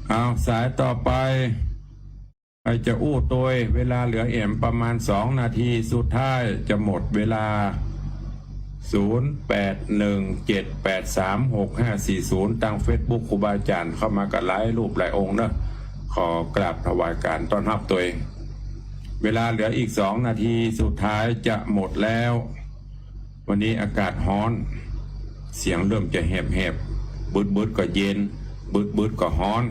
เอา สายต่อไป ใผจะอู้ตวย เวลาเหลือแหมประมาณสองนาทีสุดท้าย จะหมดเวลา ศูนย์แปดหนึ่งเจ็ดแปดสามหกห้าสี่ศูนย์ ตางเฟซบุ๊กครูบาอาจ๋ารย์เข้ามากั๋นหลายรูปหลายองค์เนอะ ขอกราบถวายก๋านต้อนฮับตวย เวลาเหลืออีกสองนาทีสุดท้ายจะหมดแล้ว วันนี้อากาศฮ้อน เสียงเริ่มจะแหบๆ บึดๆ ก็เย็น บึดๆ ก็ฮ้อน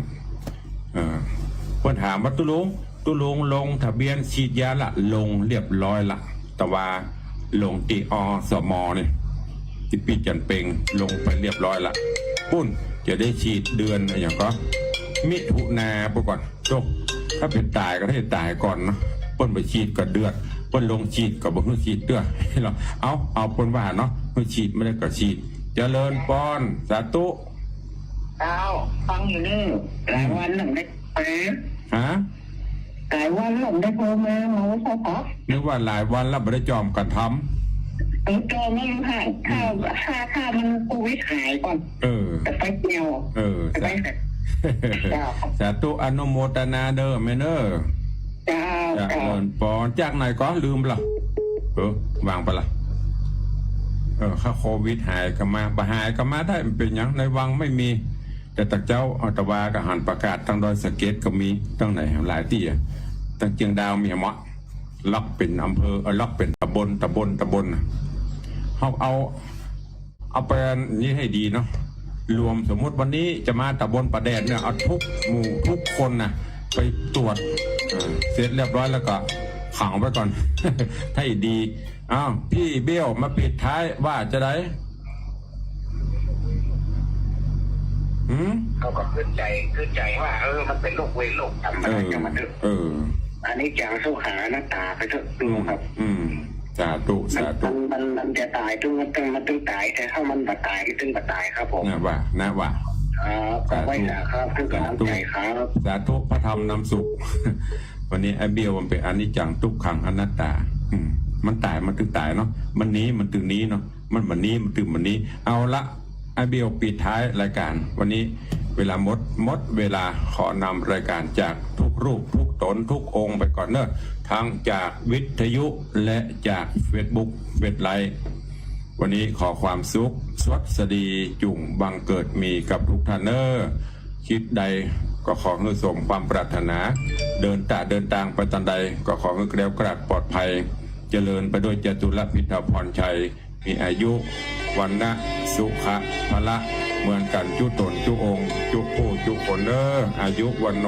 เออ เปิ้นถามว่า ตุ๊ลุง ตุ๊ลุงลงทะเบียนฉีดยาละ ลงเรียบร้อยละ แต่ว่าลงตี้ อสม นี่ ตี้ปี้จันเพ็ง ลงไปเรียบร้อยละ ปุ้น จะได้ฉีดเดือนอะหยังก็ มิถุนาไปก่อน จบ ถ้าเป๋นต๋ายก็ได้ต๋ายก่อนเนาะ เปิ้นบ่ฉีดก็เดือด เปิ้นลงฉีดก็บ่หื้อฉีดเตื้อ เอา เอาเปิ้นว่าเนาะ หื้อฉีดบ่ได้ก็ฉีด เจริญปอน สาธุ เจ้า ฟังอยู่นี่ หลายวันแล้วบ่ได้โทรมา ฮะ หลายวันแล้วบ่ได้โทรมา มาว่าเจ้าคะ นึกว่าหลายวันแล้วบ่ได้จอมกั๋นทำ เออ จอมแล้วค่ะ ถ้า อืม ถ้า ถ้ามันโควิดหายก่อน เออ จะไปเที่ยว เออ จะไป สา เจ้า สาธุ อนุโมทนาเด้อแม่เนอะ เจ้า เจริญปอน จากไหนก็ลืมละ เออ วางไปละ เออ ถ้าโควิดหายก็มา บ่หายก็มาได้ มันเป๋นหยัง ในวังไม่มี แต่ตะเจ๊าอาตมาก็หันประกาศ ตางดอยสะเก็ดก็มี ตางไหนหลายตี้อะ ตางเจียงดาวมีหมด ล็อกเป๋นอำเภอ เออ ล็อกเป๋นต๋ำบล ต๋ำบล ต๋ำบลน่ะ เฮาเอา เอาไปนี่หื้อดีเนาะ รวม สมมุติวันนี้จะมาต๋ำบลป่าแดดเนี่ย เอาทุกหมู่ทุกคนน่ะ ไปตรวจ เออ เสร็จเรียบร้อยแล้วก็ขังไว้ก่อน หื้อดี อ้าว ปี้เบี้ยวมาปิดท้ายว่าจะได หืม เฮาก็กึ๊ดใจ๋ กึ๊ดใจ๋ว่า เออ มันเป๋นโรคเวรโรคกรรม เออ อะไรกันมาเถอะ เออ อนิจจัง ทุกขัง อนัตตาไปเถอะ อืม ครับ อืม สาธุ สาธุ มัน มัน มันจะต๋าย ตึง มันตึง มันตึงต๋าย แต่ถ้ามันบ่ต๋าย มันตึงบ่ต๋ายครับผม นะว่า นะว่า ครับ ขอบคุณครับ สาธุ ทุกกำลังใจ๋ครับ สาธุ พระธรรมนำสุข วันนี้ไอ้เบี้ยวมันเป๋นอนิจจัง ทุกขัง อนัตตา อืม มันต๋าย มันตึงต๋ายเนาะ มันหนี มันตึงหนีเนาะ มันบ่หนี มันตึงบ่หนี เอาละ ไอ้เบี้ยวปิดท้ายรายการ วันนี้เวลาหมด หมดเวลา ขอนำรายการจากทุกรูป ทุกต๋น ทุกองค์ไปก่อนเนอะ ทั้งจากวิทยุและจากเฟซบุ๊ก เฟซไลฟ์ วันนี้ขอความสุข สวัสดี จุ่งบังเกิดมีกับทุกท่านเนอะ คิดใดก็ขอหื้อสมความปรารถนา เดินตา เดินตางไปตางใด ก็ขอหื้อแคล้วคลาดปลอดภัย เจริญไปด้วยจตุรพิธพรชัย มีอายุ วรรณะ สุขะ พละ เหมือนกั๋นจุ๊ต๋นจุ๊องค์ จุ๊ผู้จุ๊คนเนอะ อายุ วัณโณ